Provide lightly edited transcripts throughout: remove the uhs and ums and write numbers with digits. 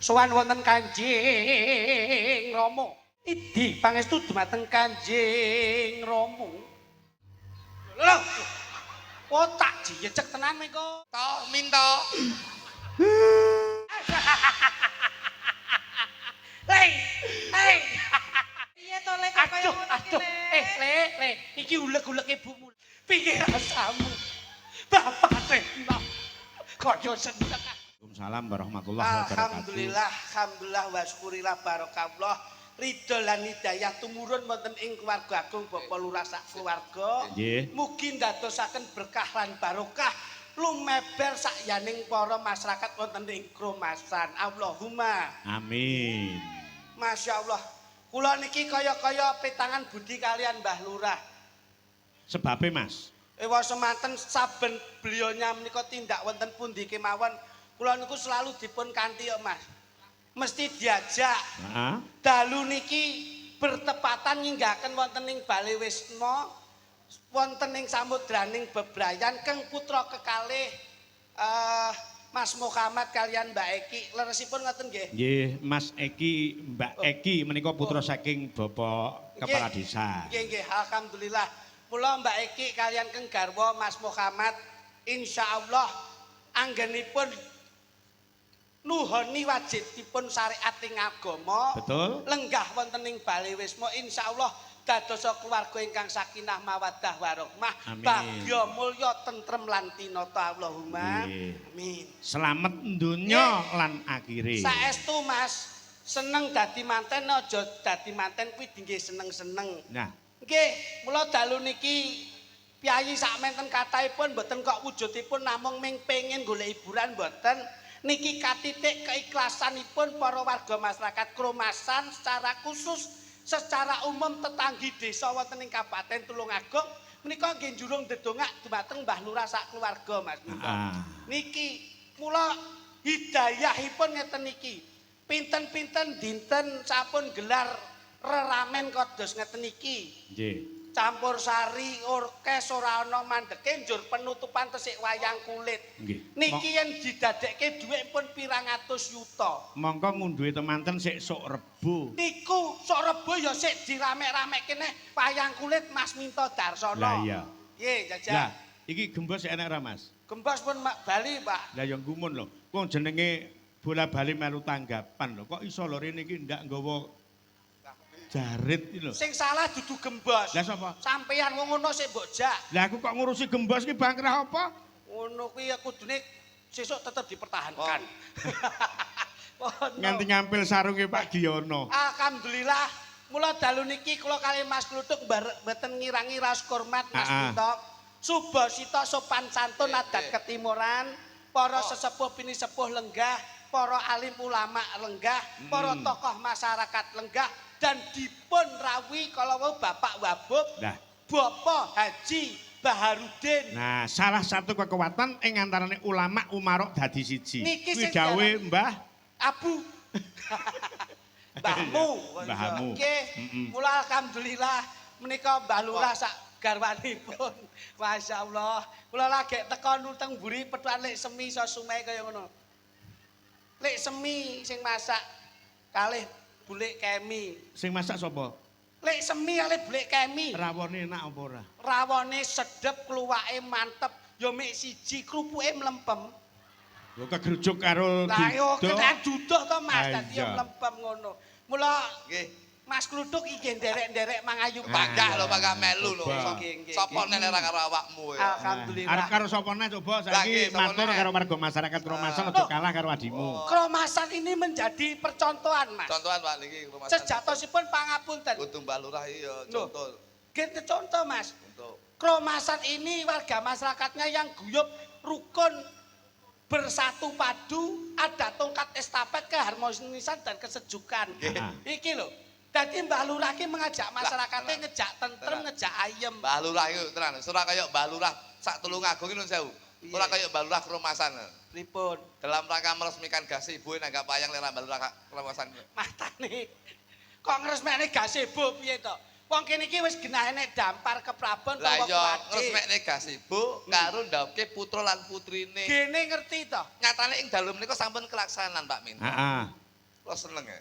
Sowan wonten Kanjeng Rama. Idi pangestu dumateng Kanjeng Rama. Lho. Oh tak jejeg tenan mengko. To minta. Lei. Lei. Piye to Le kok kaya Aduh, ngono ki aduh. Le? Le, Le, iki uleg-uleke ibumu. Piye rasamu? Bapak teno. Kaya seneng. Waalaikumsalam warahmatullahi wabarakatuh. Alhamdulillah, alhamdulillah wa syukurillah barokallah. Ridho lan hidayah tumurun wonten ing keluarga agung Bapak Lurah sak keluarga. Nggih. Mugi ndadosaken berkah lan barokah lumeber sakyaning para masyarakat wonten ing Kromasan. Allahumma. Amin. Masya Allah. Kula niki kaya-kaya petangan budi kalian Mbah Lurah. Sebabe Mas. Ewa semanten saben beliaunya menika tindak wonten pundi kemawon kula niku selalu dipun kanthi ya Mas. Mesti diajak. Heeh. Dalu niki bertepatan nyinggahaken wonten ing Bale Wisma wonten ing samudraning bebrayan keng putra kekalih Mas Muhammad kalian Mbak Eki. Leresipun ngoten nggih. Nggih, Mas Eki, Mbak Eki menika putra saking Bapak Kepala Desa. Nggih nggih, alhamdulillah. Mula Mbak Eki kalian keng garwa Mas Muhammad insyaallah anggenipun nuhoni wajibipun syariat ing agama. Betul. Lenggah wonten ing Bale Wisma insyaallah dadosa keluarga ingkang sakinah mawaddah warahmah, bagya mulya tentrem lan tinata. Allahumma. Amin. Selamat donya lan akhire. Saestu Mas, seneng dadi manten aja dadi manten kuwi nggih seneng-seneng. Nah, nggih, mula dalu niki piyayi sakmenten kathahipun mboten kok wujudipun namung ming pengin golek hiburan mboten. Niki katitik keikhlasanipun para warga masyarakat Kromasan secara khusus, secara umum tetanggi desa wonten ing Kabupaten Tulungagung menika nggih njurung ndedongak dumateng Mbah Lurah sak keluarga Mas Minto. Niki mula hidayahipun ngeten niki. Pinten-pinten dinten sampun gelar reramen kados ngeten iki. Nggih. Campur sari orkes ora ana mandeke njur penutupan tesik wayang kulit. Nggih. Niki yen didadekke dhuwit pun pirang atus yuta. Mongko ngunduhi temanten sik sok Rebo. Niku sok Rebo ya sik dirame-ramekke neh wayang kulit Mas Minto Darsono. Lah iya. Nggih, jajal. Lah, iki gembos sik enek ra Mas? Gembos pun mak bali, Pak. Lah ya gumun lho. Wong jenenge bola-bali melu tanggapan lho. Kok iso lho rene iki ndak nggawa jarit iki lho. Sing salah dudu gembos. Lah sapa? Sampeyan wong ngono sik mbok jak. Lah aku kok ngurusi gembos ki bangkrah apa? Ngono kuwi ya kudune sesuk tetep dipertahankan. Oh. Nganti ngampil sarunge Pak Giyono. Alhamdulillah, mula dalu niki kula kali Mas Kluthuk mboten ngirangi raos hormat Mas Minto. Subasita sopan santun adat ketimuran, para sesepuh pinisepuh lenggah, para alim ulama lenggah, para tokoh masyarakat lenggah dan dipun rawuhi kala wau Bapak Wabub, Bapak Haji Baharudin. Nah, salah satu kekuatan ing antarane ulama umarok dadi siji. Niki Kuwi sing dawuhe Mbah Abu. Mbahmu. Mbahmu. Nggih. Mula alhamdulillah menika Mbah Lurah sak garwanipun. Masya Allah. Kula lagi teko nuteng mburi pethukan Lek Semi iso sume kaya ngono. Lek Semi sing masak kalih Bulik Kemi. Sing masak sapa? Lek Semi kalih Bulik Kemi. Rawone enak apa ora? Rawone sedep, kluwake mantep, ya mek siji krupuke mlempem. Lho kegrujuk karo Lah yo duduh. ketan duduh to Mas, dadi yo Iya. mlempem ngono. Mula Nggih. Mas Kluthuk iki nderek-nderek mangayu Panggah lho, panggah melu lho. Coba. Nggih, nggih, Sapa nggih. nek ora karo awakmu ya. Alhamdulillah. Arep karo sapa neh coba Lah, saiki nggih, sapa matur neh? karo warga masyarakat Kromasan aja kalah karo adimu. Kromasan ini menjadi percontohan Mas. Contohan Pak niki Kromasan. Sejatosipun pangapunten. Kudu Mbah Lurah iya Loh. contoh. Gitu contoh Mas. Contoh. Kromasan ini warga masyarakatnya yang guyub, rukun, bersatu padu, ada tongkat estafet keharmonisan dan kesejukan. Iki lho. Dadi Mbah Lurah ki mengajak masyarakatnya ngejak tentrem, ngejak ayem. Mbah Lurah iku tenan, ora kaya Mbah Lurah sak Tulungagung iki nuwun sewu. Ora kaya Mbah Lurah Kromasan. Pripun? Dalam rangka meresmikan gazebo nanggap wayang lera Mbah Lurah Kromasan. Matane. Kok ngresmekne gazebo piye to? Wong kene iki wis genah enek dampar keprabon Lah utawa iya kuwade. ngresmekne gazebo karo ndhawuhke putra lan putrine. Gene ngerti to? Nyatane ing dalem menika sampun kelaksanan Pak Min. Heeh. Kula seneng ya.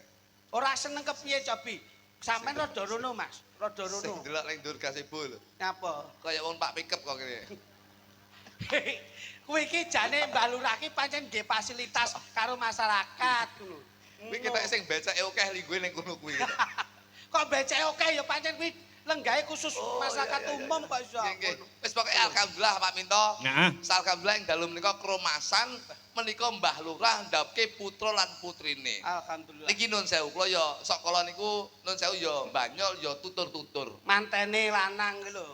Ora seneng kepiye, Cobi? Sampeyan rada rono, Mas. Rada Sing rono. delok ning dhuwur gazebo lho. Nyapa? Kaya wong Pak pickup kok kene. Kuwi iki jane Mbah Lurah ki pancen nggih fasilitas karo masyarakat ngono. Kuwi ketok sing becake akeh lingguhe ning kono kuwi. Kok beceke akeh ya pancen kuwi lenggahe khusus Oh, masyarakat iya. umum kok iso. Nggih, nggih. Wis pokoke alhamdulillah, Pak Minto. Heeh. Alhamdulillah ing dalu menika Kromasan menika Mbah Lurah ndapke putra lan putrine. Alhamdulillah. Niki nun sewu, kula ya sok kala niku nun sewu ya banyol ya tutur-tutur. Mantene lanang ki lho.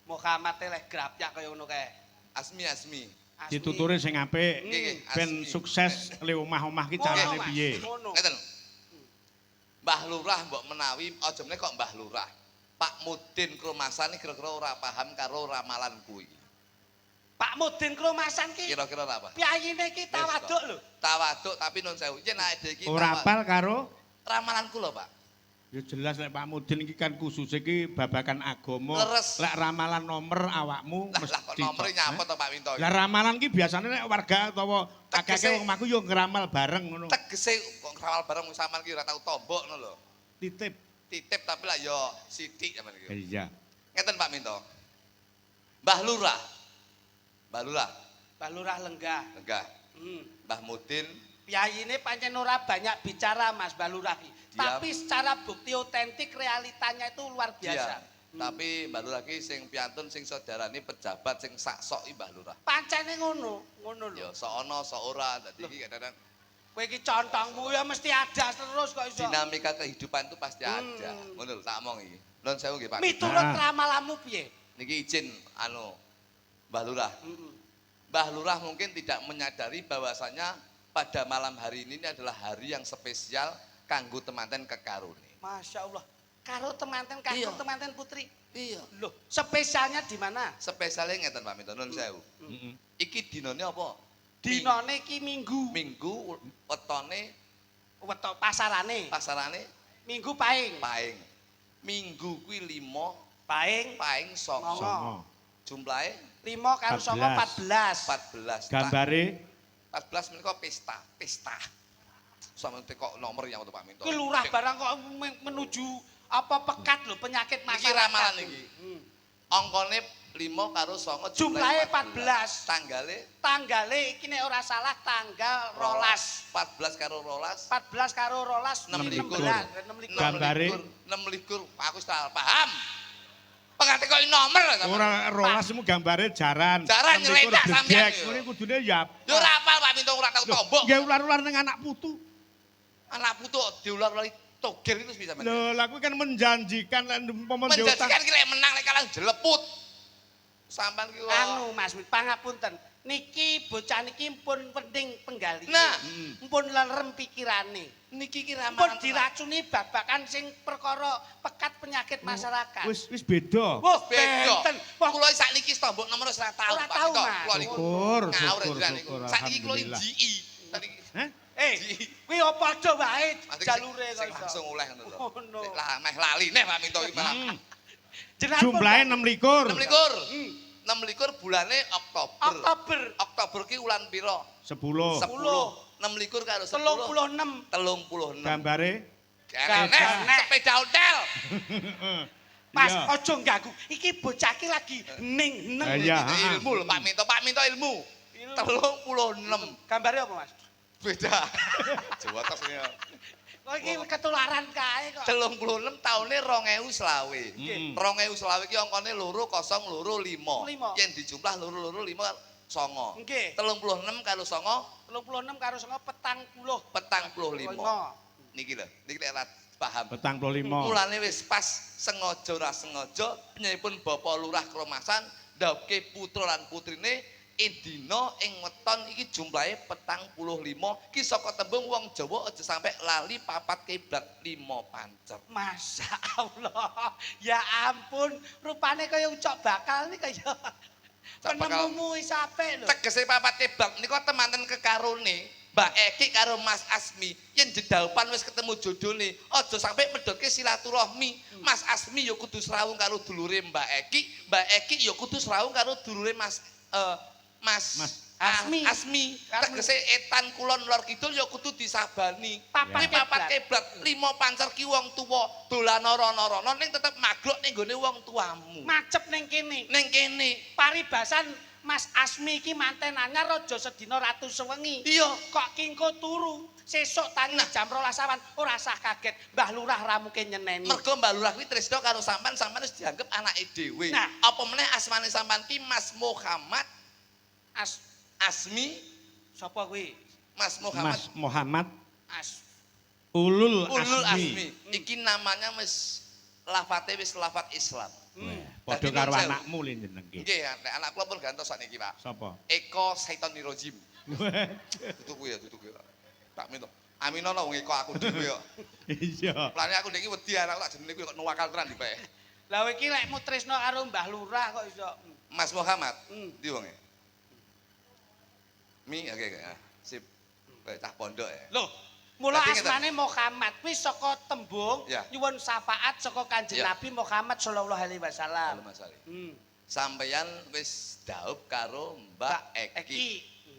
Muhammad leh grapyak kaya ngono kae. Asmi asmi. Asmi. Dituturi sing apik. Nggih, nggih, Ben asmi. sukses le omah-omah ki Ngono, carane Mas. piye. Ngono. Ngeten. Mbah Lurah mbok menawi aja meneh kok Mbah Lurah. Pak Mudin Kromasan iki kira-kira ora paham karo ramalan kuwi. Pak Mudin Kromasan ki Kira-kira ora apa? piyayine ki tawaduk lho. Tawaduk tapi nun sewu. Yen awake dhewe iki Ora apal karo ramalanku lho, Pak. Ya jelas lek Pak Mudin iki kan khusus iki babakan agama. Leres. Lek ramalan nomor awakmu Lah lah kok nomere nyapa to, Pak Minto? Lah ramalan ki biasane nek warga utawa akeh Tegese- wong omahku yo ngramal bareng ngono. Tegese kok ngramal bareng wong sampean ki ora tau tombok ngono lho. Titip. Titip tapi lah yo sithik sampean iki. Iya. Ngeten, Pak Minto. Mbah Lurah. Mbah Lurah, Mbah Lurah lenggah. enggak. Mbah Mudin Piyayine pancen ora banyak bicara, Mas, Mbah Lurah ki. Diam. Tapi secara bukti otentik realitanya itu luar biasa. Iya. Tapi Mbah Lurah ki sing piantun sing saudarane pejabat sing sak-sok iki Mbah Lurah. Pancene ngono, ngono lho. Ya sok ana sok ora, dadi iki kadang-kadang Kowe iki contongmu ya mesti ada terus kok iso. dinamika kehidupan itu pasti ada. Ngono lho tak omong iki. Nun sewu nggih, Pak. Miturut Nah. ramalanmu piye? Niki izin anu Mbah Lurah. Heeh. Mbah Lurah mungkin tidak menyadari bahwasanya pada malam hari ini adalah hari yang spesial kanggo temanten kekarone. Masya Allah. Karo temanten kakung Iya. temanten putri. Iya. Loh, spesialnya di mana? Spesialnya ngeten, Pak Minto, nun sewu. Heeh. Iki dinane apa? Dinane iki Minggu. Minggu wetone Wetok pasarane. pasarane Minggu Paing. Paing. Minggu kuwi 5, Paing paing 9. Songo. Jumlahe 5 karo 9 14. 14. Gambare 14 menika pesta, pesta. Sampeyan kok nomor yang untuk Pak Minto. Kuwi lurah barang kok menuju apa pekat lho penyakit Niki masyarakat. ramalan iki. Angkane 5 karo 9 Jumlahe 14. Tanggale Tanggale iki nek ora salah tanggal 12. 14 karo 12. 14 karo 12 26. 16. Gambare. 26, aku wis tak paham. Pengate kok nomor sampeyan. Ora rolas mu gambare jaran. Jaran 26 nyeletak sampean bledek. yo. Ngene kudune ya. Yo ora hafal, Pak Minto, ora tau tombok. Nggih ular-ular ning anak putu. Anak putu diular-ulari toger itu bisa men. Lho, lah kuwi kan menjanjikan lek umpama ndek utang. Menjanjikan ki lek menang lek kalah jeleput. Sampean ki kok- Anu, Mas, pangapunten. Niki bocah niki pun penting penggali. Nah. Pun lerem pikirane. Niki ki ramalan. Pun diracuni babakan sing perkara pekat penyakit masyarakat. Wis wis beda. Wah, Beda. benten. Wah, Kula sakniki tombok nomor wis ora tau, Ora Pak tau, Minto. Mas. Kula niku Syukur, ngawur syukur, jenengan niku. syukur. Sakniki kula Alhamdulillah. GI. Sakniki Hah? eh, kuwi apa padha wae Maksudnya jalure kok sing iso. langsung oleh ngono lho. Ngono. Lah meh lali neh Pak Minto iki malah. Jenengan pun Jumlahe 26. 26. 26 bulane Oktober. Oktober Oktober ki wulan pira? 10. 10. 26 karo 10. 36. 36. Gambare Enek sepeda ontel. Mas, Iya. aja ganggu. Iki bocah iki lagi ning neng. Iya. Itu ilmu lho, Pak Minto, Pak Minto ilmu. 36. Gambare apa, Mas? Beda. Jawa tos ya. Kok iki ketularan kae kok. 36 taune 2025. Mm. 2025 iki angkane 2025. Lima. Yen dijumlah 2 2 5 9. Nggih. 36 karo 9 36 karo 9 40. 45. Niki lho, niki lek ora paham. 45. Mulane wis pas sengaja ora sengaja penyipun Bapak Lurah Kromasan ndhawuhke putra lan putrine ing dina ing weton iki jumlahe 45 ki saka tembung wong Jawa aja sampe lali papat kiblat lima pancer. Masya Allah. Ya ampun, rupane kaya ucok bakal ini kaya Ucok bakal. penemumu wis apik lho. Tegese papat kiblat nika temanten kekarone Mbak Eki karo Mas Asmi yen jedaupan wis ketemu jodone aja sampe medhotke silaturahmi. Mas Asmi ya kudu srawung karo dulure Mbak Eki, Mbak Eki ya kudu srawung karo dulure Mas Mas Mas. Asmi. Asmi. Tegese etan kulon lor kidul ya kudu disabani. Papat Kuwi papat kiblat, lima pancer ki wong tuwa, dolan rono-rono ning tetep magluk ning gone wong tuamu. Macep ning kene. Ning kene. Paribasan Mas Asmi iki manten anyar raja sedina ratu sewengi. Iya. Kok kingko turu sesuk tangi jam 12 awan ora sah kaget Mbah Lurah ramuke nyeneni. Mergo Mbah Lurah kuwi tresna karo sampean, sampean wis dianggep anake dhewe. Nah. Apa meneh asmane sampean ki Mas Muhammad Asmi, Sapa kuwi? Mas Muhammad Mas Muhammad As Ulul, Ulul Asmi. Asmi. Iki namanya wis lafate wis lafat Islam. Padha Dadi karo nun sewu. anakmu le jenenge. Nggih, nek anak kula pun gantos sakniki, Pak. Sapa? Eko Saitonirojim. Dudu kuwi ya, dudu kuwi. Tak minta. Aminono wong Eko aku dhewe kok. Iya. Plane aku ndek iki wedi anak tak jenenge kuwi kok nuwakal tenan dipek. Lah kowe iki lekmu tresno karo Mbah Lurah kok iso. Mas Muhammad, ndi wonge? Mi, oke oke. Ah, sip. Kayak cah pondok ya. Loh, mula Dadi ngeten. asmane Muhammad kuwi saka tembung Ya. nyuwun syafaat saka Kanjeng Ya. Nabi Muhammad sallallahu alaihi wasallam. Halo Mas Ali. Sampeyan wis daup karo Mbak Eki. Eki.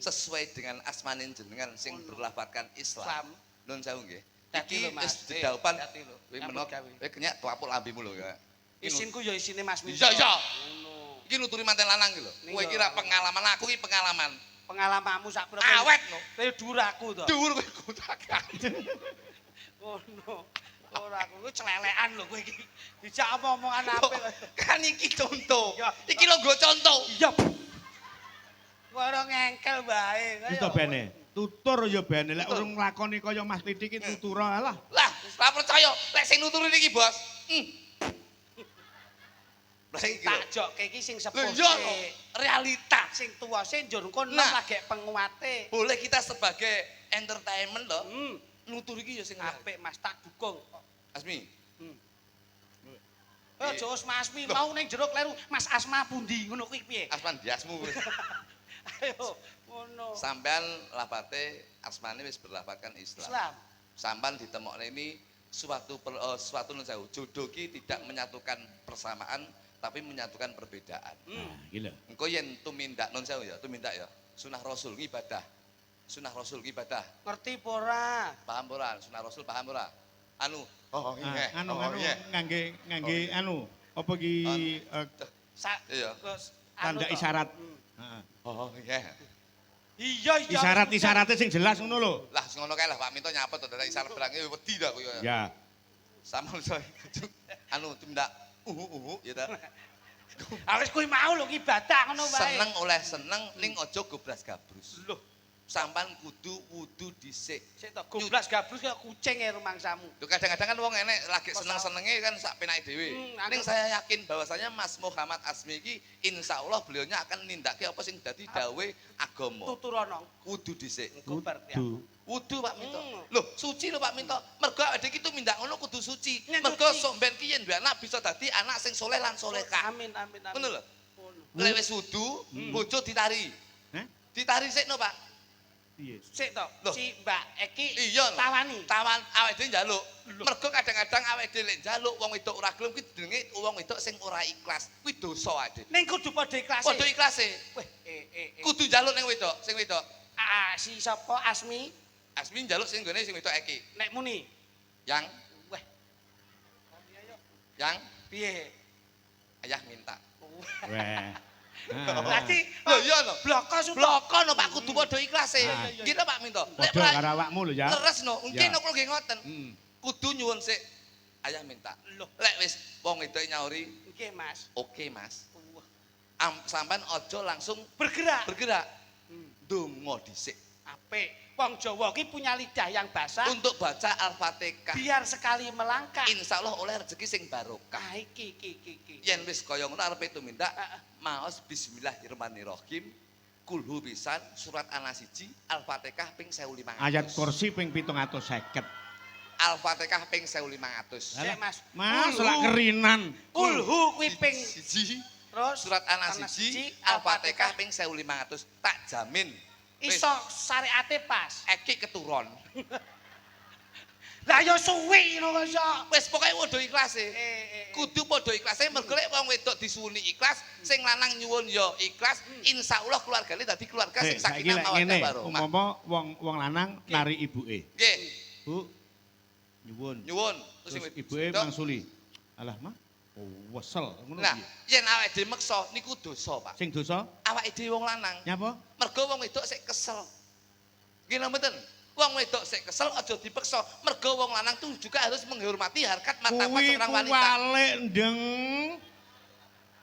Sesuai dengan asmane jenengan sing berlafatkan Islam. Islam. Nun sewu nggih. Dadi Iki lho, Mas. wis dedaupan. Dadi lho. Kowe Nyambut menok, gawe. kowe kenyak tuapuk lambimu lho ya. Isinku ya isine Mas Minto. Iya, iya. Ngono. Iki nuturi manten lanang iki lho. Ning Kowe yo. iki ra pengalaman, aku iki pengalaman. Pengalamanmu sak pira. Awet no. Kowe dhuwur aku to. Dhuwur kowe kotak. Ngono. Ora aku kuwi celelekan lho kowe iki. Dijak omong-omongan apik. Kan iki contoh. Ya. Iki lho nggo contoh. Iya. Ora ngengkel wae. Wis to bene. Tutur ya bene lek urung nglakoni kaya Mas Titik iki tutura alah. Lah, ora percaya lek sing nuturi niki, Bos. Lah iki lho. Tak jokke iki sing sepuh. Lho iya no, realita. Sing tuwa sing njur engko nom Nah. lagi penguate. Boleh kita sebagai entertainment loh. Nuturi iki ya sing apik. Apik Mas tak dukung. Asmi. Eh aja wis Mas Asmi Loh. mau ning jero kleru Mas Asma pundi ngono kuwi piye? Asman biasmu. Ayo ngono. Sampean lafate asmane wis berlafatkan Islam. Islam. Sampean ditemokne ini suatu suatu nun sewu. Jodoh ki tidak menyatukan persamaan tapi menyatukan perbedaan. Nah, iki lho. Engko yen tumindak nun sewu ya, tumindak ya. Sunah Rasul ki ibadah. Sunah Rasul ki ibadah. Ngerti apa ora? Paham ora? Sunah Rasul paham ora? Anu, oh Ah, anu oh anu iya. ngangge ngangge Oh, iya. anu apa iki Sa Iya. terus, anu tanda to. isyarat. Heeh. Oh iya. Iya iya. Isyarat-isyaratnya sing jelas ngono lho. Lah sing ngono kae lah Pak Minto nyapa to dadak isyarat barang wedi ta aku ya. Ya. Sama anu tumindak uhu-uhu ya ta. Ah wis kuwi mau lho ibadah ngono wae. Seneng oleh seneng ning aja goblas gabrus. Loh, Sampan kudu wudu dhisik. sik to goblas gabrus kaya kucing e rumangsamu. Lho kadang-kadang kan wong enek lagi seneng-senenge kan sak penake dhewe. Ning saya yakin bahwasanya Mas Muhammad Asmi iki insyaallah beliaunya akan nindakake apa sing dadi dawuhe agama. Tuturono Wudu dhisik. engko bar ya. Wudu. Wudu Pak Minto. Loh, suci lho Pak Minto. Mergo awake dhewe iki tumindak ngono kudu suci. Nyen Mergo suci. sok ben ki yen duwe anak bisa dadi anak sing soleh lan solehah. Amin amin amin. Ngono lho. Ngono. Lek wis wudu, bojo ditari. Hah? Ditari sikno, Pak. Piye? Sik to, Loh. si Mbak Eki Iya lho. tawani. Tawan awake dhewe njaluk. Mergo kadang-kadang awake dhewe lek njaluk wong wedok ora gelem kuwi jenenge wong wedok sing ora ikhlas. Kuwi dosa awake dhewe. Ning kudu padha ikhlas. Padha ikhlase. Weh, Kudu njaluk ning wedok, sing wedok. Ah, si sapa Asmi Asmi njaluk sing nggone sing wedok Eki. nek muni. Yang Weh, yang piye? ayah minta. Weh. Berarti Lho iya lho. bloko suto. Bloko no Pak kudu padha ikhlase. Ah. Nggih to Pak Minto. Lek Padha karo awakmu lho ya. leres no, nggih Ya. no kula nggih ngoten. Kudu nyuwun sik ayah minta. Loh. Lek wis wong wedok nyauri, Nggih, Mas. oke Mas. Wah, Sampean aja langsung bergerak. bergerak. Ndonga dhisik. Apik. Wong Jawa ki punya lidah yang basah. Untuk baca Al-Fatihah. Biar sekali melangkah. Insyaallah oleh rezeki sing barokah. Ah, iki iki iki iki. Yen wis kaya ngono arepe tumindak Heeh. maos bismillahirrahmanirrahim. Kulhu pisan surat An-Nas 1 Al-Fatihah ping 1500. Ayat kursi ping 750. Al-Fatihah ping 1500. Sik, Mas. Mas Kulhu. lak kerinan. Kulhu kuwi ping siji terus surat An-Nas 1 Al-Fatihah ping 1500 tak jamin. Wis, iso syariate pas. Eki keturun. Lah Lah ya suwi ngono kok iso. Wis pokoke padha ikhlase. Eh. Kudu padha ikhlase mergo lek wong wedok disuwuni ikhlas, sing lanang nyuwun ya ikhlas, insyaallah keluargane dadi keluarga Eh, sing saiki sakinah lek mawaddah ngene, warahmah. umpama wong wong lanang nari ibuke. Nggih, Bu, nyuwun. nyuwun. Terus sing ibuke wedok, mangsuli. Alah mah, oh, wesel ngono Nah, piye? yen awake dhewe meksa niku dosa, Pak. Sing dosa Awake dhewe wong lanang. nyapa? Mergo wong wedok sik kesel. Nggih napa mboten? Wong wedok sik kesel aja dipeksa. Mergo wong lanang tuh juga harus menghormati harkat martabat Kuwi seorang wanita. kuwalik, Ndeng.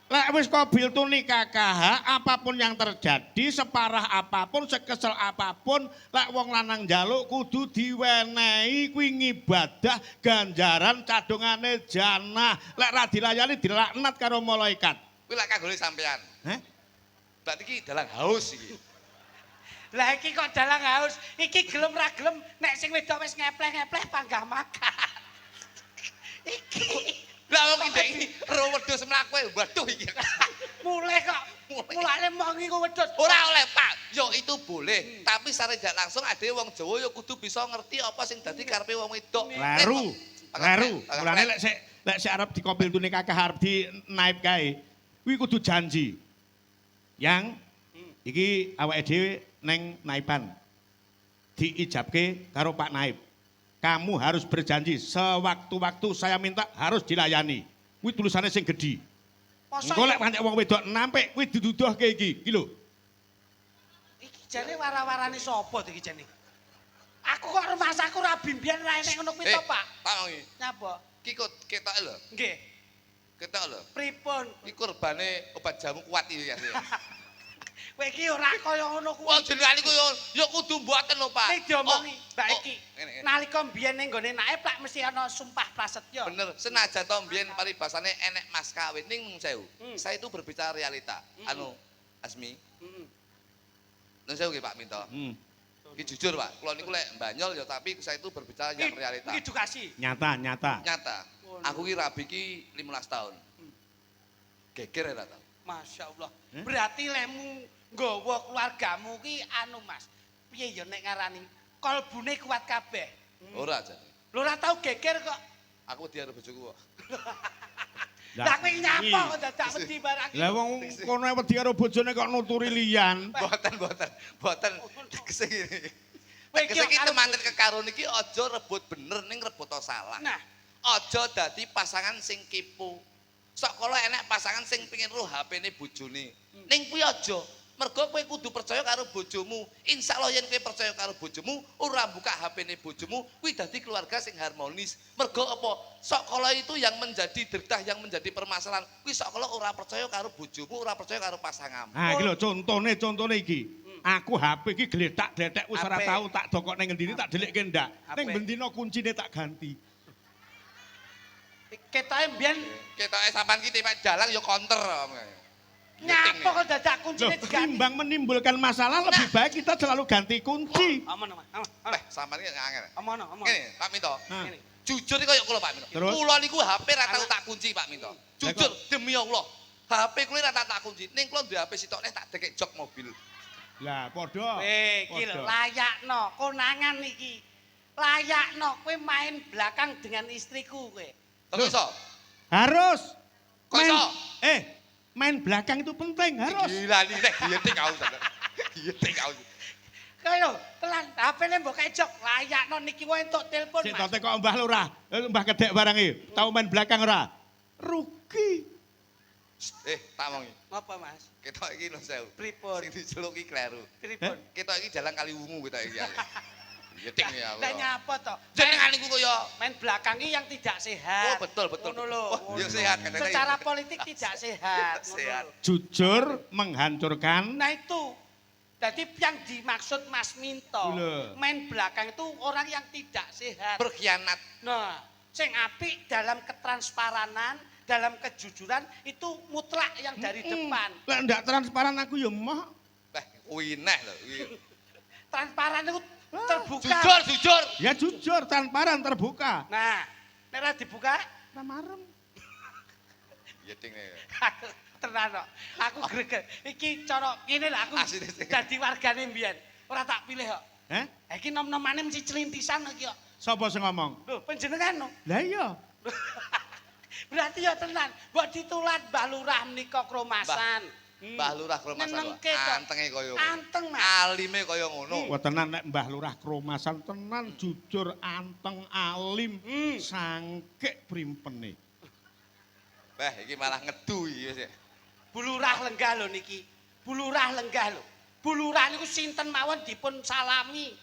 Lek wis qabiltu nikah, apapun yang terjadi, separah apapun, sekesel apapun, lek wong lanang njaluk kudu diwenehi, kuwi ngibadah ganjaran cadongane janah. Lek ra dilayani dilaknat karo malaikat. Kuwi lak kanggone sampean. Heh? Berarti iki dalang haus iki. Lah iki kok dalang haus, iki gelem ra gelem nek sing wedok wis ngepleh-ngepleh panggah makan. Iki Lah wong iki iki ro wedhus mlaku ae, waduh iki. mulai kok mulane mong iku wedhus. Ora oleh, Pak. Yo itu boleh, tapi secara tidak langsung ade wong Jawa yo kudu bisa ngerti apa sing dadi karepe wong wedok. Kleru. Kleru. Mulane lek sik arep dikobil tune kakah arep di naib kae, kuwi kudu janji. Yang iki awake dhewe neng naiban. Diijabke karo Pak Naib. Kamu harus berjanji sewaktu-waktu saya minta harus dilayani. Kuwi tulisannya sing gedhi. Mosok Engko lek pancen wong wedok nampik kuwi diduduhke iki. Iki lho. Iki jane wara-warane sapa to iki jane? Aku kok rumasaku ra bimbian ra enek ngono kuwi to, Pak. Tak omongi. Nyapa? Ki kok ketoke lho. Nggih. Ketok lho. Pripun? Iki kurbane obat jamu kuat iki ya. Kowe iki ora kaya ngono kuwi. Wah jenengan iku yo yo kudu mboten lho, Pak. Nek diomongi, Oh, Mbak oh, iki. ngene, ngene. Nalika mbiyen ning nggone naib lak mesti ana sumpah prasetya. Bener, senajan to mbiyen paribasane enek mas kawin ning nun sewu. Saya itu berbicara realita. Anu Asmi, nun sewu nggih Pak Minto. Iki jujur Pak, kula niku lek banyol ya tapi saya itu berbicara yang realita. Iki edukasi. Nyata, nyata. Nyata. Aku ki rabi ki 15 tahun. Geger ya tau. Masya Allah. Eh? Berarti lemu nggawa keluargamu ki anu Mas. Piye ya nek ngarani? Kolbune kuat kabeh. Ora jane. Lho ora tau geger kok. Aku wedi karo bojoku kok. Lah kowe nyapa kok dadak wedi barang. Lah wong kono wedi karo bojone kok nuturi liyan. Mboten, mboten, mboten. Tegese ngene. Kowe iki Tegese iki karo- temanten kekarun iki aja rebut bener ning rebut salah. Nah, Aja dadi pasangan sing kepo. Sok kala enek pasangan sing pengin roh HP-ne bojone. Ning kuwi aja. Mergo kowe kudu percaya karo bojomu. Insyaallah yen kowe percaya karo bojomu, ora buka HP-ne bojomu, kuwi dadi keluarga sing harmonis. Mergo apa? Sok kala itu yang menjadi derdah, yang menjadi permasalahan. Kuwi sok kala ora percaya karo bojomu, ora percaya karo pasanganmu. Ha iki lho contone contone iki. Aku HP iki gletak-gletek wis ora HP. tau tak dokok ning ngendi tak delikke ndak. Ning HP. bendina kuncine tak ganti. Ketoke mbiyen Ketoke sampean ki tipe dalang ya counter. nyapa kok dadak kuncine Loh, diganti. timbang menimbulkan masalah lebih baik kita selalu ganti kunci. Aman, aman, aman. Eh, sampean ki angel. Aman, aman. Ngene, Pak Minto. Nah. Ngene. Jujur iki koyo kula Pak Minto. Terus? Kula niku HP ra tau tak kunci Pak Minto. Jujur demi Allah. HP kula ra tau tak kunci. Ning kula duwe HP sitok neh tak dekek jok mobil. Lah padha. Weh, iki lho Padha. layakno konangan iki. Layakno kowe main belakang dengan istriku kowe. Kok iso? Harus. Kok iso? Eh, main belakang itu penting, harus. Gila nih, nek giyeting aku sampean. Giyeting aku. Kowe lho, telan HP-ne mbok kejok, layakno niki wae entuk telepon, Sik Mas. tote kok Mbah Lurah, Mbah Kedek barang iki, tau main belakang ora? Rugi. Eh, tak omongi. Ngapa, Mas? Ketok iki lho sewu. Pripun? Sing diceluk iki kleru. Pripun? Ketok iki jalan kali wungu ketok iki. Giyeting ya aku. Lah nyapa to? Jenengan niku kaya Main belakang iki yang tidak sehat. Oh, betul, betul. Ngono lho. Wah, ya sehat kadang-kadang. Secara politik tidak sehat. Ngono Sehat. lho. Jujur menghancurkan. Nah itu. Jadi yang dimaksud Mas Minto, Lho. main belakang itu orang yang tidak sehat. Berkhianat. Nah, sing apik dalam ketransparanan, dalam kejujuran itu mutlak yang dari depan. Lek ndak transparan aku ya moh. Lah, kuwi neh lho. Kuwi. Transparan itu terbuka. Jujur, jujur. Ya jujur, transparan, terbuka. Nah, nek ora dibuka, Ora marem. Giyeting nih. tenan kok. Aku greget. Iki cara ngene lho aku Asline sing- dadi wargane mbiyen. Ora tak pilih kok. Heh? Iki nom-nomane mesti celintisan iki kok. Sapa sing ngomong? Lho, panjenengan no. Lah iya. Berarti ya tenan, mbok ditulat Mbah Lurah menika Kromasan. Mbah Lurah Kromasan. Nenengke to. Antenge kaya ngono. Anteng, Mas. Alime kaya ngono. Wah tenan nek Mbah Lurah Kromasan tenan jujur anteng alim sangkek primpene. Wah, iki malah ngedu iki wis. Bu Lurah lenggah lho niki. Bu Lurah lenggah lho. Bu Lurah niku sinten mawon dipun salami.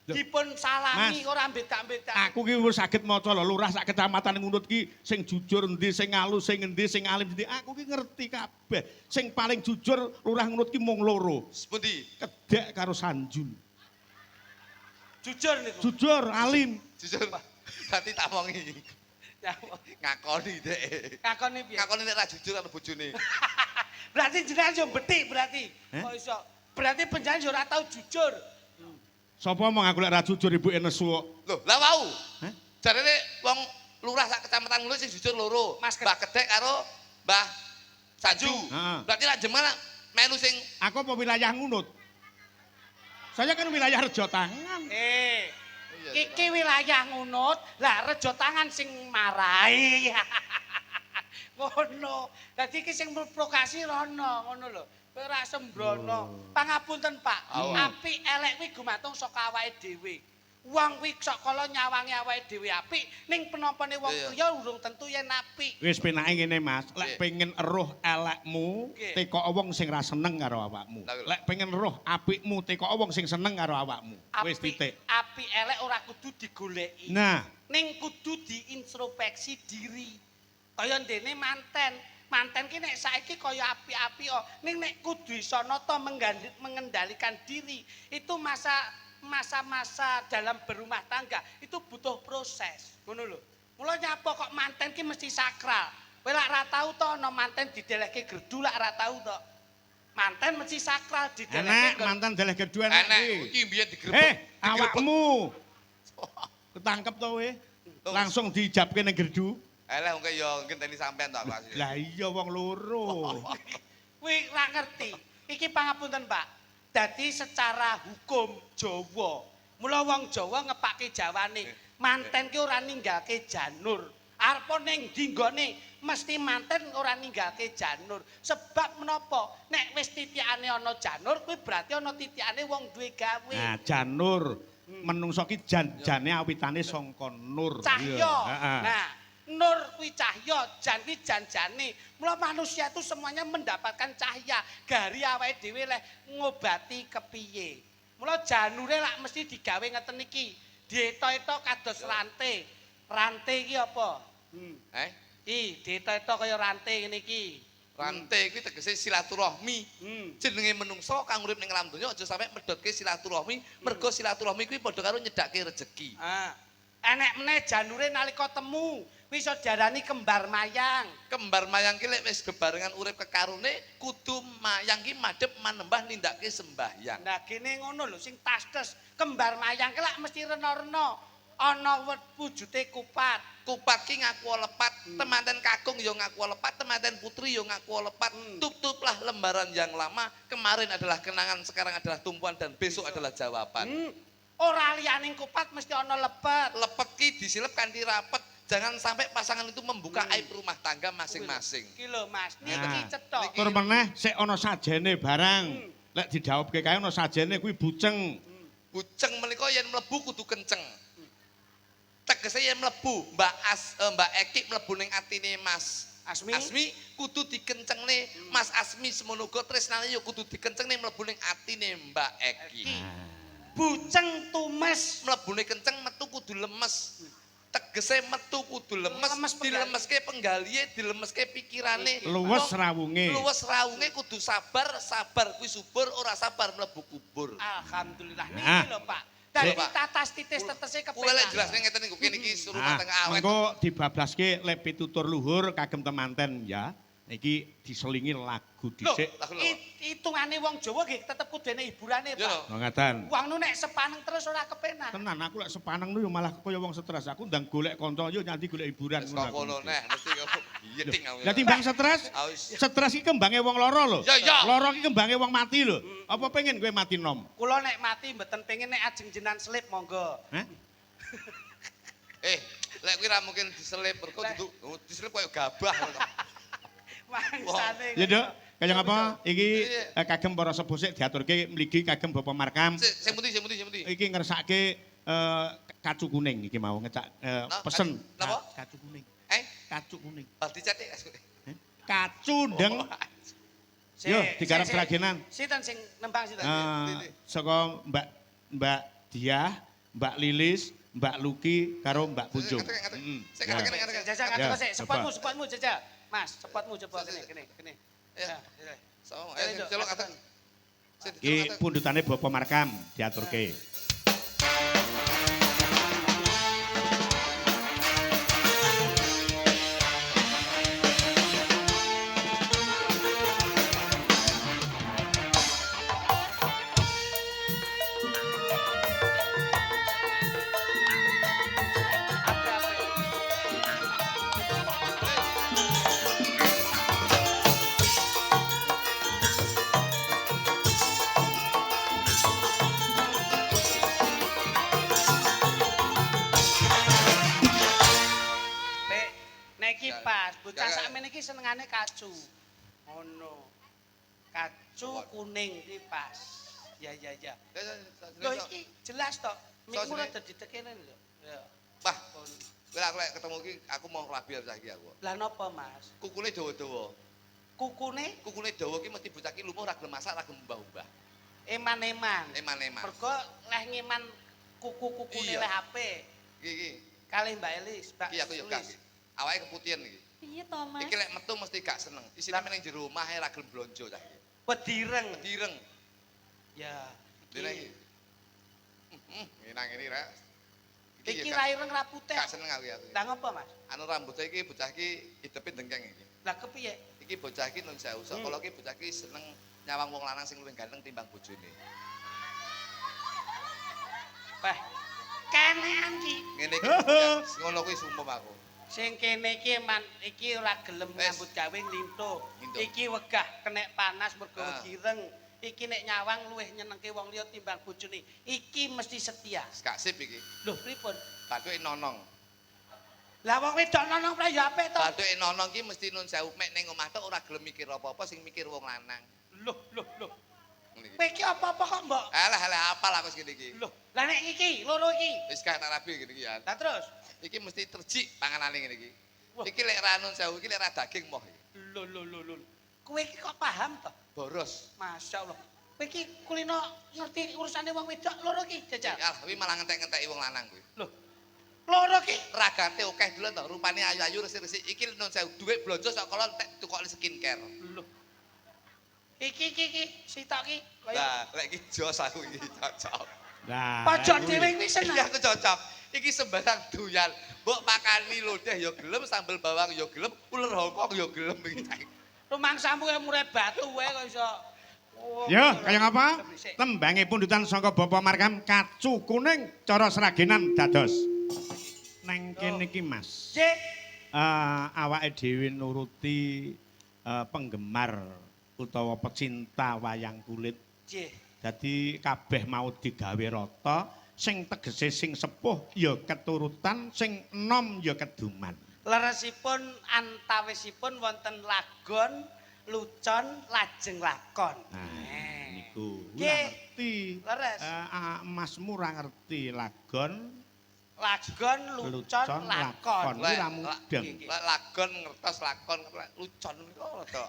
Lho, Dipun salami Mas. ora beda-beda. Aku ki wis saged maca lho lurah sak kecamatan Ngunut ki sing jujur endi, sing alus, sing endi, sing alim endi. Aku ki ngerti kabeh. Sing paling jujur lurah Ngunut ki mung loro. Sepundi? Kedek karo Sanjul. Jujur niku. Jujur, alim. Jujur, Pak. Berarti tak omongi. Ya, Ngakoni dhek. Ngakoni piye? Ngakoni nek ra jujur karo bojone. Berarti jenengan yo betik berarti. Eh? Kok iso? Berarti panjenengan yo ora tau jujur. Sapa omong aku lek ra jujur ibuke nesu kok. Lho, lah wau. Hah? Jarene wong lurah sak kecamatan Ngunut sing jujur loro. Mas Mbah Kedek karo Mbah Sanju. Heeh. Berarti lak jenengan melu sing Aku apa wilayah Ngunut? Saya kan wilayah Rejo Tangan. Eh. Iki wilayah Ngunut, lah Rejo Tangan sing marai. Ngono. Dadi iki sing memprovokasi rono, ngono lho. Kowe ora sembrono. Pangapunten, Pak. Apik elek kuwi gumantung saka awake dhewe. Wong kuwi sok kala nyawangi awake dhewe apik, ning penampane wong liya urung tentu yen apik. Wis penake ngene Mas, lek pengen eruh elekmu, tekok wong sing ra seneng karo awakmu. Lek pengen eruh apikmu, tekok wong sing seneng karo awakmu. Wis titik. Apik elek ora kudu digoleki. Nah, ning kudu diintrospeksi diri. Kaya ndene manten. Manten ki nek saiki kaya api-api oh. Ning nek kudu iso nata mengendalikan diri. Itu masa-masa dalam berumah tangga itu butuh proses. Ngono lho. Mula nyapa kok manten ki mesti sakral. Kowe lak ra tau to ana manten didelehke gerdu lak ra tau to. Manten mesti sakral didelehke. Enek manten deleh gerdu enek. Enek iki mbiyen digrebek. Awakmu. Ketangkep to kowe. Langsung diijabke ning gerdu. Eleh wong ya ngenteni sampean to aku asline. Lah iya wong loro. Kuwi ra ngerti. Iki pangapunten, Pak. Dadi secara hukum Jawa, mula wong Jawa ngepake jawane, manten ki ora ninggalke janur. Arepa ning ndi nggone mesti manten ora ninggalke janur. Sebab menapa? Nek wis titikane ana janur kuwi berarti ana titikane wong duwe gawe. Nah, janur menungso ki jan-jane awitane sangka nur. Cahya. Nah, nur kuwi cahya, jan kuwi jan-jane. Mula manusia itu semuanya mendapatkan cahya. Gari awake dhewe leh ngobati kepiye. Mula janure lak mesti digawe ngeten iki. Dieto-eto kados rante. Rante iki apa? Iki dieto-eto kaya rante ngene iki. Rante kuwi tegese silaturahmi. Jenenge menungso kang urip ning alam donya aja sampe medhotke silaturahmi, mergo silaturahmi kuwi padha karo nyedhake rejeki. Enek meneh janure nalika temu kuwi iso diarani kembar mayang. Kembar mayang ki lek wis bebarengan urip kekarone kudu mayang ki madhep manembah nindakake sembahyang. Nah gene ngono lho sing tastes kembar mayang ki lak mesti rena-rena. Ana wujute kupat. Kupat ki ngaku lepat, temanten kakung ya ngaku lepat, temanten putri ya ngaku lepat. Tutuplah lembaran yang lama, kemarin adalah kenangan, sekarang adalah tumpuan dan besok adalah jawaban. Ora liyane kupat mesti ana lepet. Lepet ki disilep kanthi rapet. Jangan sampai pasangan itu membuka aib rumah tangga masing-masing. Iki lho Mas, niki cethok. Tur meneh sik ana sajene barang. Lek didhawuhke kae ana sajene kuwi buceng. Buceng menika yen mlebu kudu kenceng. Tegese yen mlebu Mbak Eki mlebu ning atine Mas Asmi kudu dikencengne. Mas Asmi semono uga tresnane ya kudu dikencengne mlebu ning atine Mbak Eki. Buceng tumes mlebune kenceng metu kudu lemes. Tegese metu kudu lemes, dilemeske penggalihe, dilemeske pikirane. Luwes rawunge. Luwes rawunge kudu sabar, sabar kuwi subur, ora sabar mlebu kubur. Alhamdulillah niki lho Pak. Dadi tatas titis tetese kepenak. Kula lek jelasne ngeten niku kene iki rumah tangga awet. Mengko dibablaske lek pitutur luhur kagem temanten ya. Iki diselingi lagu dhisik. Hitungane wong Jawa nggih tetep kudune hiburane, Pak. Ngaten. Wong nu nek sepaneng terus ora kepenak. Tenan aku lek sepaneng nu malah kaya wong stres. Aku ndang golek kanca yo nyanti golek hiburan ngono. Wis kono neh mesti yeting aku. Lah timbang stres, stres iki kembange wong loro lho. Loro iki kembange wong mati lho. Apa pengen kowe mati nom? Kula nek mati mboten pengen nek ajeng jenengan selip monggo. Hah? Lek kuwi ra mungkin diselip, mergo duduk diselip koyo gabah ngono. Mangsane. Ya, Nduk, kaya ngapa iki Iya. kagem para sepuh sik diaturke mligi kagem Bapak Markam. Sing pundi, sing pundi, sing pundi? Iki ngersake kacu kuning iki mau ngecak pesen. Napa? Kacu kuning. Eh, Kacu kuning. bal dicetik. Kacu ndeng. Yo, digarap seragenan. Sinten sing nembang sinten? Saka Mbak Mbak Diah, Mbak Lilis, Mbak Luki karo Mbak Punjung. Sik Ya. ngadeg, ngadeg. Jajal Ya, ngadeg sik, coba. sepotmu, sepotmu jajal. Mas, sepotmu coba kene, kene, kene. Ya. Ya. So, ayo celuk ngadeg. Sik, Iki celuk ngadeg. pundutane Bapak Markam diaturke. Pek, nek iki pas, bocah Gak, gak. sakmene iki senengane kacu. Ngono. Kacu kuning iki pas. Ya ya ya. Ya, ya, ya, Lho ya. iki jelas tok. Mikmu So, rada ditekene lho. Ya. Wah, kowe aku lek ketemu iki aku mau rabi saiki aku. Lah napa, Mas? Kukune dawa-dawa. Kukune Kukune dawa ki mesti bocah ki lumuh ra gelem masak, ra gelem umbah-umbah. eman-eman. Eman-eman. Mergo leh ngeman kuku-kukune Iya. leh apik. Iki iki. Kalih Mbak Elis, Mbak Iki aku yo gak. Elis. Awake keputihan iki. Piye to, Mas? Iki lek metu mesti gak seneng. Isine ning jero omah ae ra gelem blonjo cah iki. Pedireng. Direng. Ya. Dene iki. Ngene ngene rek. Iki ya ra ireng ra putih. Gak seneng aku ya. aku. Lah ngopo, Mas? Anu rambutnya iki bocah iki hidepe dengkeng iki. Lah kepiye? Iki bocah iki nun sewu. Saka iki bocah iki seneng nyawang wong lanang sing luwih ganteng timbang bojone. Wah. Kenean ki. Ngene iki ngono kuwi sumpah aku. Sing kene iki man iki ora gelem Wis. nyambut gawe nglintuh. Nglintuh. Iki wegah kenek panas mergo Ah. ireng. Iki nek nyawang luwih nyenengke wong liya timbang bojone. Iki mesti setia. Gak sip iki. Loh, pripun? Bathuke nonong. Lah wong wedok nonong pra ya apik to. Bathuke nonong ki mesti nun sewu mek ning omah tok ora gelem mikir apa-apa sing mikir wong lanang. Loh, loh, loh. Ngene iki. Kowe iki apa-apa kok mbok? Alah alah apal aku segini iki. Loh, lah nek iki loro iki. Wis gak tak rabi ngene iki ya. Lah terus? Iki mesti terjik panganane ngene iki. Wah. Iki lek ra nun sewu iki lek ra daging moh iki. Loh, loh, loh, loh. Kowe iki kok paham to? Boros. Masya Allah. Kowe iki kulino ngerti urusane wong wedok loro iki jajal. Alah kuwi malah ngentek-ngenteki wong lanang kuwi. Loh. Loro iki. Ragate akeh dulu to, rupane ayu-ayu resik-resik. Iki nun sewu dhuwit blonjo sak kala entek tukokne skincare. Loh. Iki iki iki sitok iki kaya Lah, lek iki jos aku iki cocok. Lah. pojok dhewe kuwi Iki seneng. aku cocok. Iki sembarang doyan. Mbok pakani lodeh ya gelem, sambel bawang ya gelem, uler Hongkong ya gelem iki. Rumangsamu kaya murai batu wae kok iso. Oh, Yo, kaya ngapa? Sik. Tembange pundutan saka Bapak Markam kacu kuning cara seragenan dados. Neng kene iki Mas. Cik, Awake dhewe nuruti penggemar utawa pecinta wayang kulit. Cik. Dadi kabeh mau digawe rata, sing tegese sing sepuh ya keturutan, sing enom ya keduman. Leresipun antawisipun wonten lagon, lucon, lajeng lakon. Nah, niku ora Nggih. ngerti. Leres. Masmu ora ngerti lagon, Lagon, lucon, lucon, lakon. lakon. Kuwi ra mudeng. Lek lagon ngertos lakon lek lucon niku rada.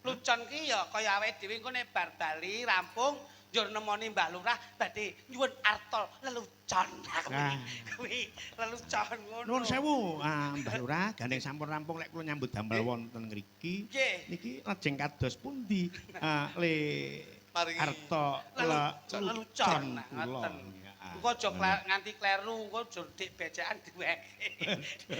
Lucon ki ya kaya awake dhewe engko nek bar bali rampung njur nemoni Mbah Lurah badhe nyuwun artol lelucon. Nah. Kuwi lelucon ngono. Nuwun sewu, Mbah Lurah, gandeng sampun rampung lek kula nyambut damel wonten ngriki. Nggih. Niki lajeng kados pundi le Maringi. arta Lelucon lelucon nah, kula. ngoten. Ya, Engko aja nganti kleru, engko aja dik becekan diweke.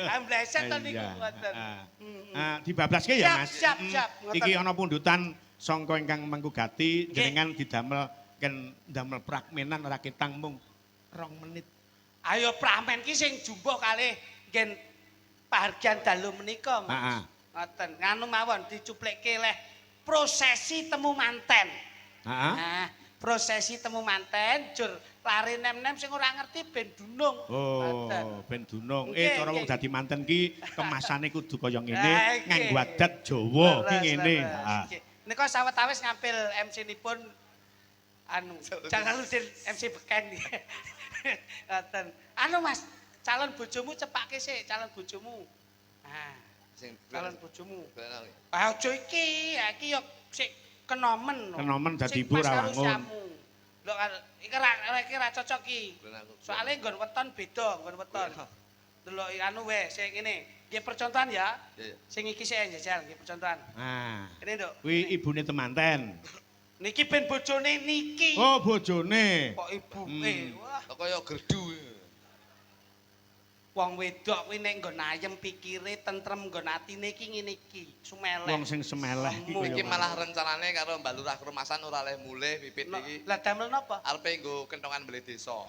Ah mbleset to niku Iya, ngoten. ah. Hmm. Ah, dibablaske ya, Siap, Mas. siap, siap. Ngoten. Iki ana pundutan sangka ingkang mengku gati Nggih. jenengan didamel ken damel pragmenan ora ketang mung 2 menit. Ayo pramen ki sing jumbuh kalih nggen pahargyan dalu menika, Mas. Heeh. Ngoten, nganu mawon dicuplikke leh prosesi temu manten. Heeh. Nah, prosesi temu manten jur Lare nem-nem sing ora ngerti ben dunung. Oh, ben dunung. Cara wong dadi manten ki kemasane kudu kaya ngene, nganggo adat Jawa ki ngene. Heeh. Nika sawetawis ngampil MC-nipun anu Jalaluddin MC Beken. Ngoten. Anu Mas, calon bojomu cepake sik, calon bojomu. Nah, sing calon bojomu. Ah aja iki, iki yo sik kenomen. Kenomen dadi ibu ra wangun. Lho iki ra cocok iki. Soale nggon weton beda, nggon weton. Delok anu wae sing ngene. Nggih percontohan ya. Sing iki sik njajal nggih percontohan. Nah. Kene, Nduk. Kuwi ibune temanten. Niki ben bojone niki. Oh, bojone. Kok ibuke. Wah, kok kaya gerdu. Wong wedok kuwi nek nggon ayem pikire tentrem nggon atine iki ngene iki, sumeleh. Wong sing semeleh iki iki malah rencanane karo Mbak Lurah Kromasan ora oleh mulih pipit iki. Lah damel napa? Arepe nggo kentongan mbeleh desa.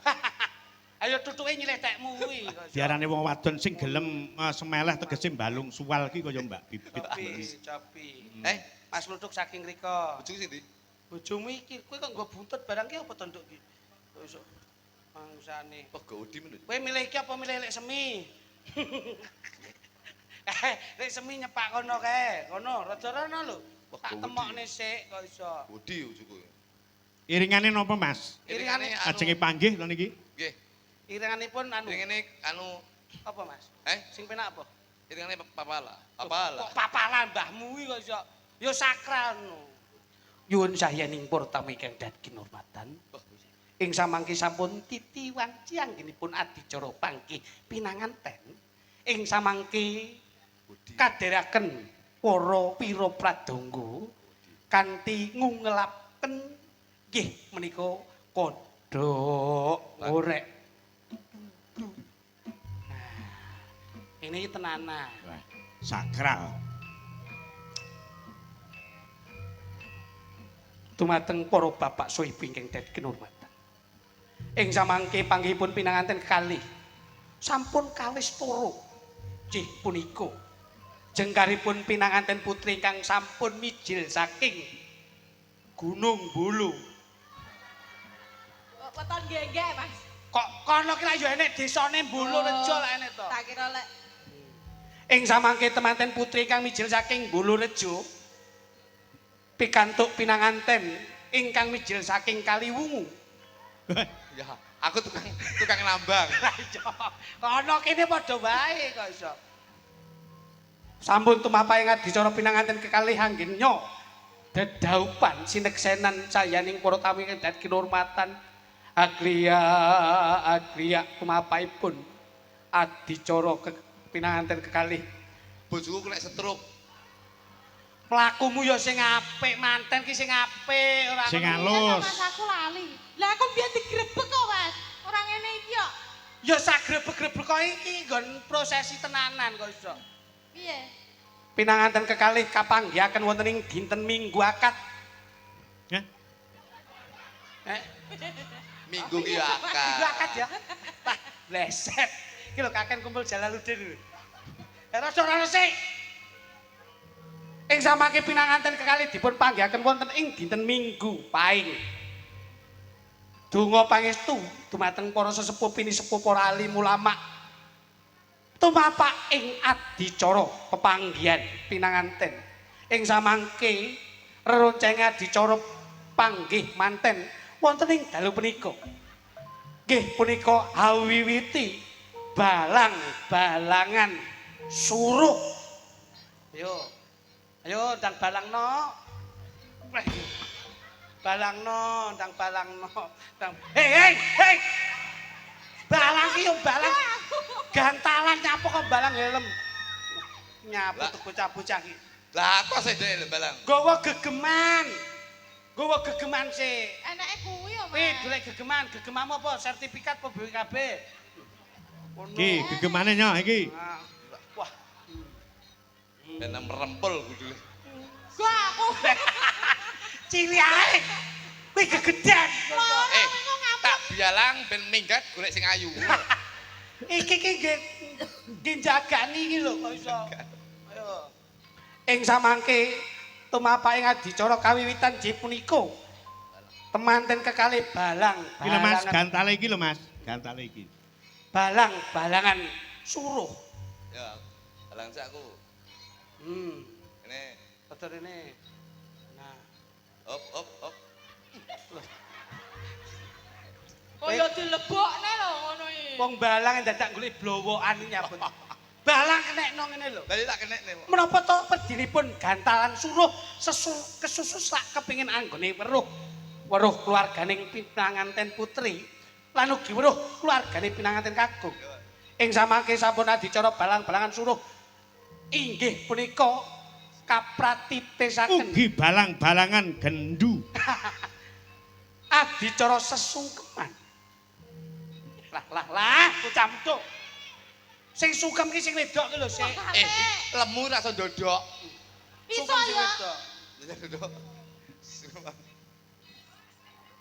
Ayo tutuke nyileh tekmu kuwi. Diarani wong wadon sing gelem semeleh tegese balung suwal ki kaya Mbak Bibit. Copi, copi. Mas Luduk saking riko. Bojoku sing ndi? Bojomu iki kowe kok nggo buntut barang ki apa to nduk ki? Kok iso mangsane. Kok godi men. Kowe milih iki apa milih lek semi? Lek semi nyepak kono kae. Kono rada rono lho. Tak temokne sik kok iso. Godi bojoku. Iringane napa Mas? Iringane ajenge panggih to niki? Nggih. Iringanipun anu. Iringane anu apa Mas? Sing penak apa? Iringane papala. Papala. Kok papala mbahmu kuwi kok iso. Ya sakral no. Nyuwun sahyaning para tamu ingkang dhat kinurmatan. Ing samangke sampun titi wanci anggenipun adicara panggih pinanganten. Ing samangke kadheraken para pira pradangga kanthi ngungelaken nggih menika kodhok ngorek. Nah, ini tenanan. Wah, sakral. Dumateng para bapak saha ibu ingkang dhat kinurmatan. Ing samangke panggihipun pinanganten kekalih sampun kawistara nggih punika jengkaripun pinanganten putri ingkang sampun mijil saking Gunung Bulu. Weton genggek, Mas. Kok kono ki lak yo enek desane Bulurejo lak enek to. Tak kira lek Ing samangke temanten putri ingkang mijil saking Bulurejo pikantuk pinanganten ingkang mijil saking Kaliwungu. Ya, aku tukang nambang. Lah iya, kono kene padha wae kok iso. Sampun tumapahe adicara pinanganten kekalih anggenya dedaupan sineksenan sayaning para tamu ingkang dhat kinurmatan agriya agriya tumapahipun adicara pinanganten kekalih. Bojoku kena stroke. Mlakumu ya sing apik, manten ki sing apik, ora sing halus. Mas aku lali. Lah aku mbiyen digrebek kok, Mas. Ora ngene iki kok. Ya sagrebek-grebek kok iki nggon prosesi tenanan kok iso. Piye? Pinanganten kekalih kapanggihaken wonten ing dinten Minggu akad. Ya. Minggu ki akad. Minggu akad ya. Wah, bleset. Iki lho kaken kumpul Jalaluddin lho. Rada ora sik. Ing samangke pinanganten kekalih dipun panggihaken wonten ing dinten Minggu Paing. Donga pangestu dumateng para sesepuh pinisepuh para alim ulama. Tumapak ing adicara pepanggihan pinanganten. Ing samangke reroncenge adicara panggih manten wonten ing dalu punika. Nggih punika awiwiti balang-balangan suruh. Ayo. Ayo ndang balangno. Balangno, ndang balangno. Ndang. Hei, hei, hei. Balang ki yo balang. Gantalan nyapu kok balang helm. Nyapu tuh bocah-bocah ki. Lah apa sih dhek balang? Gawa gegeman. Gawa gegeman sik. Enake kuwi yo, Mas. Wih, golek gegeman. Gegemamu apa? Sertifikat apa BWKB? Ono. Iki gegemane nyo iki. Wah. Ben merempul gudule. Gua aku. Cilik ae. Kuwi gegedan. Eh, tak bialang ben minggat golek sing ayu. Iki ki nggih nggih jagani iki lho kok iso. Ayo. Ing samangke tumapak ing adicara kawiwitan nggih punika. Temanten kekalih balang, Iki lho Mas, balangan, gantale iki lho Mas, gantale iki. balang balangan suruh. Ya, balang sik aku. Ini Betul ini. Nah, hop hop hop. Kaya dilebokne lho ngono iki. Wong balang dadak golek blowokan iki nyapun. Balang kenekno ngene lho. Lah tak kenekne. Menapa to pedinipun gantalan suruh kesusu sak kepingin anggone weruh. Weruh keluarganing pinanganten putri lan ugi weruh keluargane pinanganten kakung. Ing samangke sampun adicara balang-balangan suruh inggih punika kapratitesaken Ugi balang-balangan gendu. adicara sesungkeman. Lah lah lah, bocah medhok. Sing sungkem ki sing wedok ki lho sik. Lemu ra iso ndodok. Iso Sungkem sing ya. wedok. Ndodok.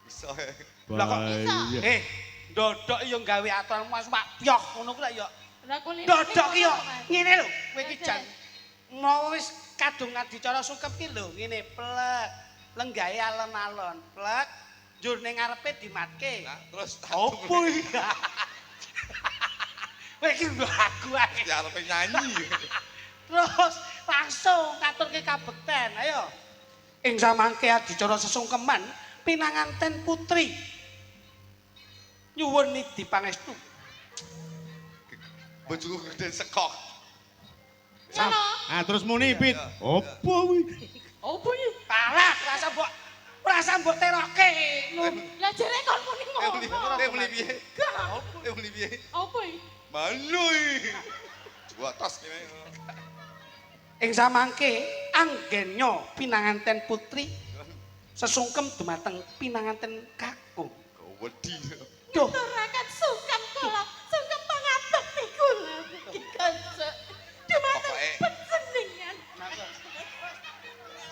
Iso. Lah kok Iso. Ndodok yo gawe aturan mas Pak pyoh ngono ku lak yo. Lah kulino. Ndodok ki yo ngene lho, kowe iki jan mau wis kadung adicara sungkem ki lho ngene plek. Lenggahe alon-alon, plek. Njur ning ngarepe dimatke. Nah, terus Opo iki? Kowe iki mbok aku ae. Ya arepe nyanyi. Terus langsung ngaturke kabekten. Ayo. Ing samangke adicara sesungkeman pinanganten putri. Nyuwun nidi pangestu. Bojoku gede sekok. Ngono. Ah terus muni Pit. Opo kuwi? Opo iki? Kalah rasa mbok teroke. Lah jere kon muni ngono. Muni piye? Muni piye? Opo iki? Malu iki. Dua tas kene. Ing samangke anggenya pinanganten putri sesungkem dumateng pinanganten kakung. Wedi. Duh, Aturaken sungkem kula, sungkem pangabekti kula iki kanca. Dumateng panjenengan.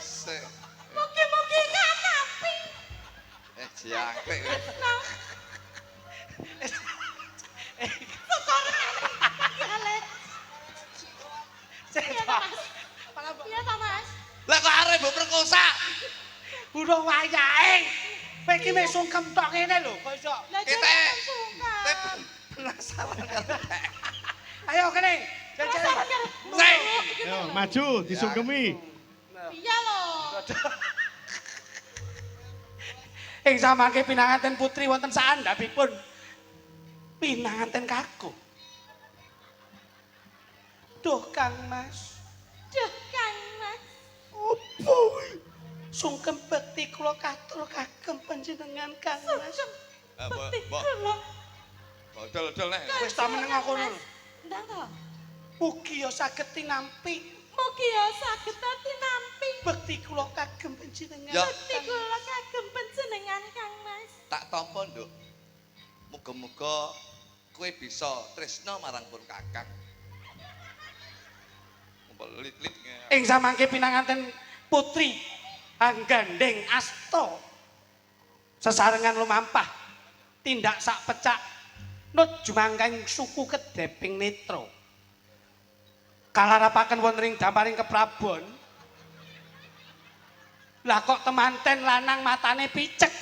Sik. Mugi-mugi kanampi. Jangkrik. Tresno. Syukur kale. Iya ta, Mas? Iya ta, Mas? Lah kok arep mbok perkosa? Urung wayahe. Kowe iki wis sungkem tok ngene lho, kok iso. Lah Kita- jere sungkem. Penasaran karo. Ayo kene. Jajal. Penasaran karo. Sik. Yo, maju disungkemi. Iya lho. Ing samangke pinanganten putri wonten saandhapipun pinanganten kakung. Duh Kang Mas, Duh, Kang Mas. opo kuwi? Sungkem bekti kula katur kagem panjenengan Kang Mas. Sungkem bekti Mbok. kula. Bodol-odol nek. Wis ta meneng kono. Ndang to. Mugi ya saged tinampi Mugi ya saged tinampi bekti kula kagem panjenengan. Ya. bekti kula kagem panjenengan Kang Mas. Tak tampa, Nduk. Muga-muga kowe bisa tresna marang pun kakang. Lit-lit. Ing samangke pinanganten putri anggandeng asta sesarengan lumampah tindak sak pecak nut jumangkang suku kedeping netra kalarapaken wonten ing damparing keprabon. Lah kok temanten lanang matane picek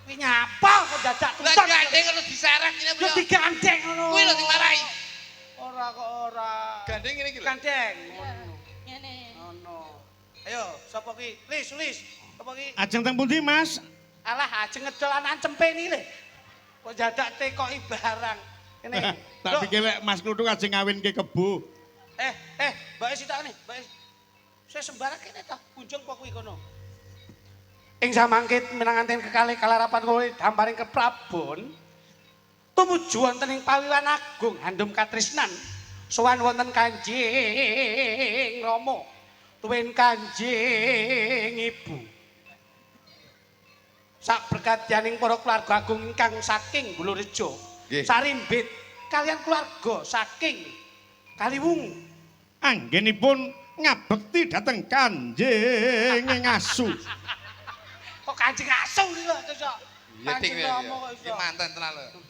kuwi nyapa kok dadak Lah tuton gandeng ngono diseret ngene yo digandeng ngono. Kuwi lho sing marai. Ora kok ora. Gandeng ngene iki lho. Gandeng Ngene. ngono. Ayo, sapa ki? Lis, lis. Sapa ki? Ajeng teng pundi, Mas? Alah, ajeng ngedol anak cempeni le. Kok dadak tekoki barang. Kene. Tak pikir lek Mas Kluthuk ajeng ngawinke kebo. Mbake sithok ne, mbake. Saya sembarang kene ta, kunjung apa kuwi kono. Ing samangke minanganten kekalih kalarapan kowe damparing keprabon. Tumuju wonten ing Pawiwan Agung Handum Katrisnan. Sowan wonten Kanjeng Rama, tuwin Kanjeng Ibu. Sak berkatianing para keluarga agung ingkang saking Bulurejo, Sarimbit kalian keluarga saking Kaliwungu. Anggenipun ngabekti dhateng Kanjeng Ngasu. Kok Kanjeng Ngasu iki lho iso. Iya, Kanjeng Rama kok iki iso. manten tenan lho.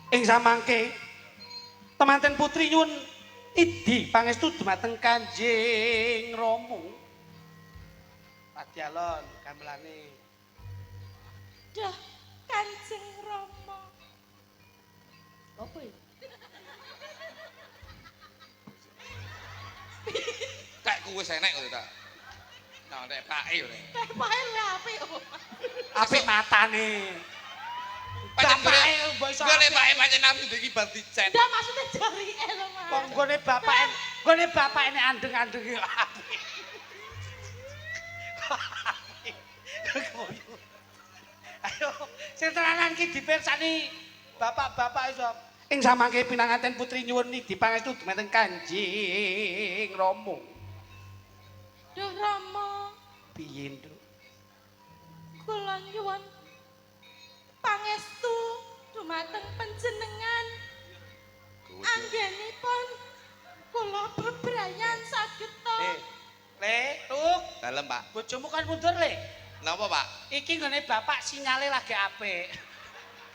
Ing samangke temanten putri nyuwun Idi pangestu dumateng Kanjeng Rama. Padialon gamelane. Duh, Kanjeng Rama. Apa iki? Kayak kuwe enek kok ta. Nah, nek pake lho. Nek pake lho apik. Apik matane. Pancen Bapake mbok iso. Gone pake pancen nabi iki bar dicet. Ndak maksudnya jarike lho, Mas. Wong gone bapake, gone bapake nek andeng-andeng iki apik. Ayo, sing tenanan ki dipirsani bapak-bapak iso. Ing samangke pinanganten putri nyuwun nidi pangestu dumateng Kanjeng Rama. Duh Rama, Piye, Nduk? Kula nyuwun pangestu dumateng panjenengan. Anggenipun kula bebrayan saged to. Le, Tuk, Dalem, Pak. Bojomu kan mundur, Le. Napa, Pak? Iki nggone bapak sinyale lagi apik.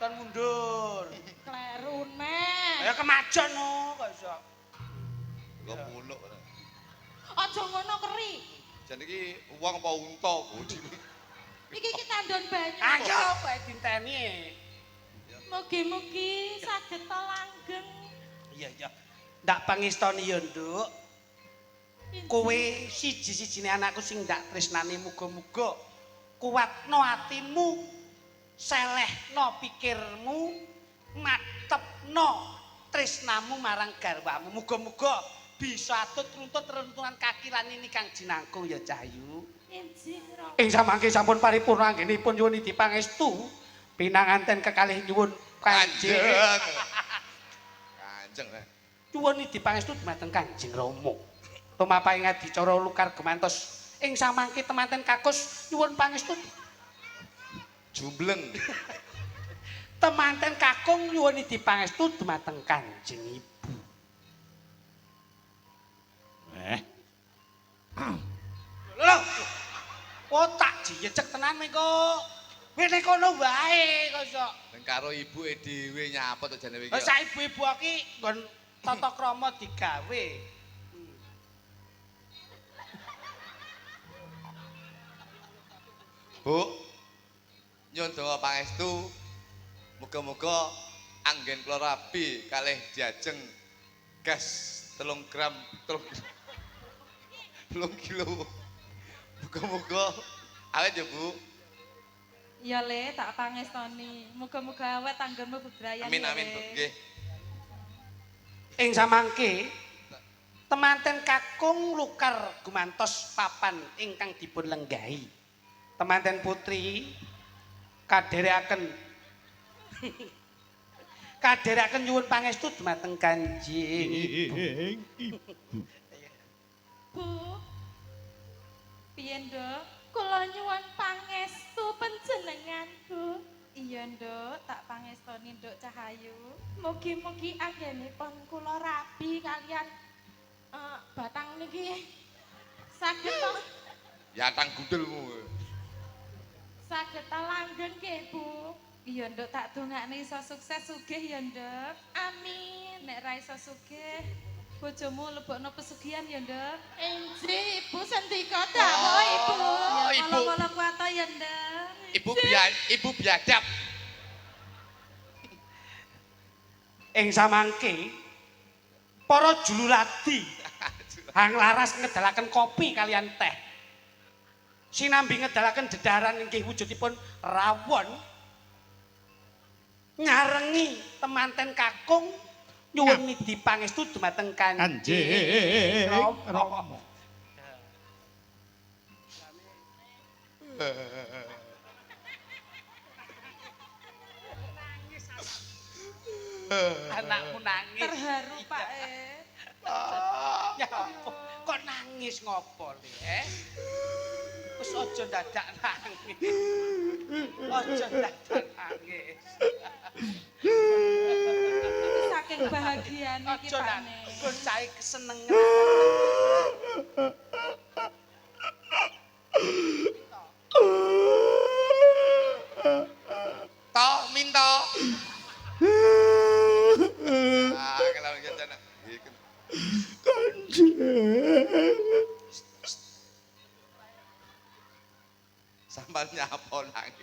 Kon mundur. Kleru neh. Ayo kemajon no, kok iso. Kok muluk. Aja ngono keri. Jan iki wong apa unta bodine. Iki ki tandon banyu. Ayo bae dinteni. Mugi-mugi saged to langgeng. Iya, iya. Ndak pangestoni ya, Nduk. Kowe siji-sijine anakku sing ndak tresnani muga-muga kuatno atimu, selehno pikirmu, matepno tresnamu marang garwamu. Muga-muga bisa atut runtut runtunan kaki lan ini kang jinangkung ya Cahyu. Injih Rama. Ing samangke sampun paripurna anggenipun nyuwun idi pangestu pinanganten kekalih nyuwun Kanjeng. Kanjeng. Nyuwun idi pangestu dumateng Kanjeng Rama. Tumapaing adicara lukar gemantos ing samangke temanten kakus nyuwun pangestu jumbleng. Temanten kakung nyuwun idi pangestu dumateng Kanjeng Ibu. Lho. Oh tak jejeg tenan mengko. Wene kono wae kok iso. Nang karo ibuke dhewe nyapa to jane iki. Lah sak ibu-ibu iki nggon tata krama digawe. Bu, nyuwun donga pangestu. Muga-muga anggen kula rabi kalih diajeng gas 3 gram 3 kilo. Muga-muga awet ya, Bu. Iya Le, tak pangestoni. Muga-muga awet tanggenmu bebrayan. Amin amin, Bu. Nggih. Ing samangke temanten kakung lukar gumantos papan ingkang dipun lenggahi. Temanten putri kadherekaken kadherekaken nyuwun pangestu dumateng Kanjeng Ibu. Bu. Piye, Nduk? Kula nyuwun pangestu panjenengan, Bu. Iya, Nduk, tak pangestoni Nduk Cahayu. Mugi-mugi anggenipun kula rabi kalian batang niki saged to. Ya tang gundelmu. Saged langgeng nggih, Bu. Iya, Nduk, tak dongakne iso sukses sugih ya, Nduk. Amin. Nek ra iso sugih, bojomu lebokno pesugihan ya, Nduk. Injih, Ibu sendika dawuh, Ibu. Ya, Ya kala-kala kuwata ya, Nduk. Ibu biadab. Ing samangke para jululadi hang laras ngedalaken kopi kalian teh. Sinambi ngedalaken dedaran inggih wujudipun rawon nyarengi temanten kakung nyuwun nidi pangestu dumateng Kanjeng Rama. Anakmu nangis. Terharu, Pak. Ya apa? Kok nangis ngopo, Le? Wis aja dadak nangis. Aja dadak nangis. Saking bahagiane iki, Pak. Bocahe kesenengan. To, minto. Ah, kalau jajan.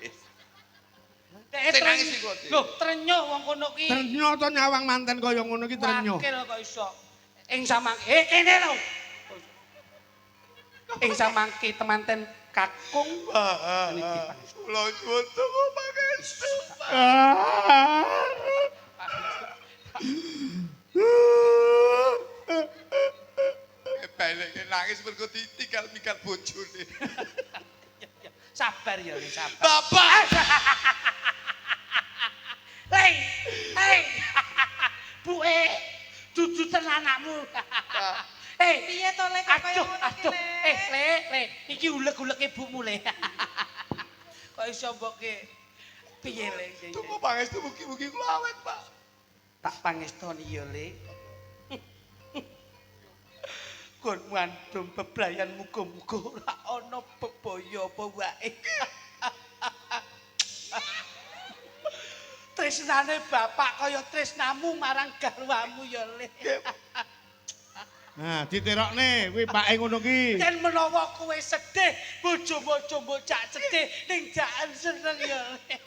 Nangis. Dek Sing nangis iku, Dik. Lho, trenyuh wong kono ki. Trenyuh to nyawang manten kaya ngono ki trenyuh. Wakil kok iso. Ing samang kene lho. Ing samangke temanten kakung Kula nyuwun donga pangestu. Baleke nangis mergo ditinggal-tinggal bojone. Sabar ya, Le, sabar. Bapak. Le, hei. Buke, duduten anakmu. Hei, Piye to Le kok kaya aduh, ngono ki aduh. Le? Le, Le, iki uleg-uleke ibumu, Le. Kok iso mbokke piye, Le? Donga pangestu mugi-mugi kula awet, Pak. Tak pangestoni ya, Le. Gon ngandung bebrayan muga-muga ora ana bebaya apa wae. Tresnane bapak kaya tresnamu marang garwamu ya, Le. Nah, diterokne kuwi pake ngono ki. Yen menawa kowe sedih, bojomu aja mbok jak sedih, ning jaken seneng ya. Le.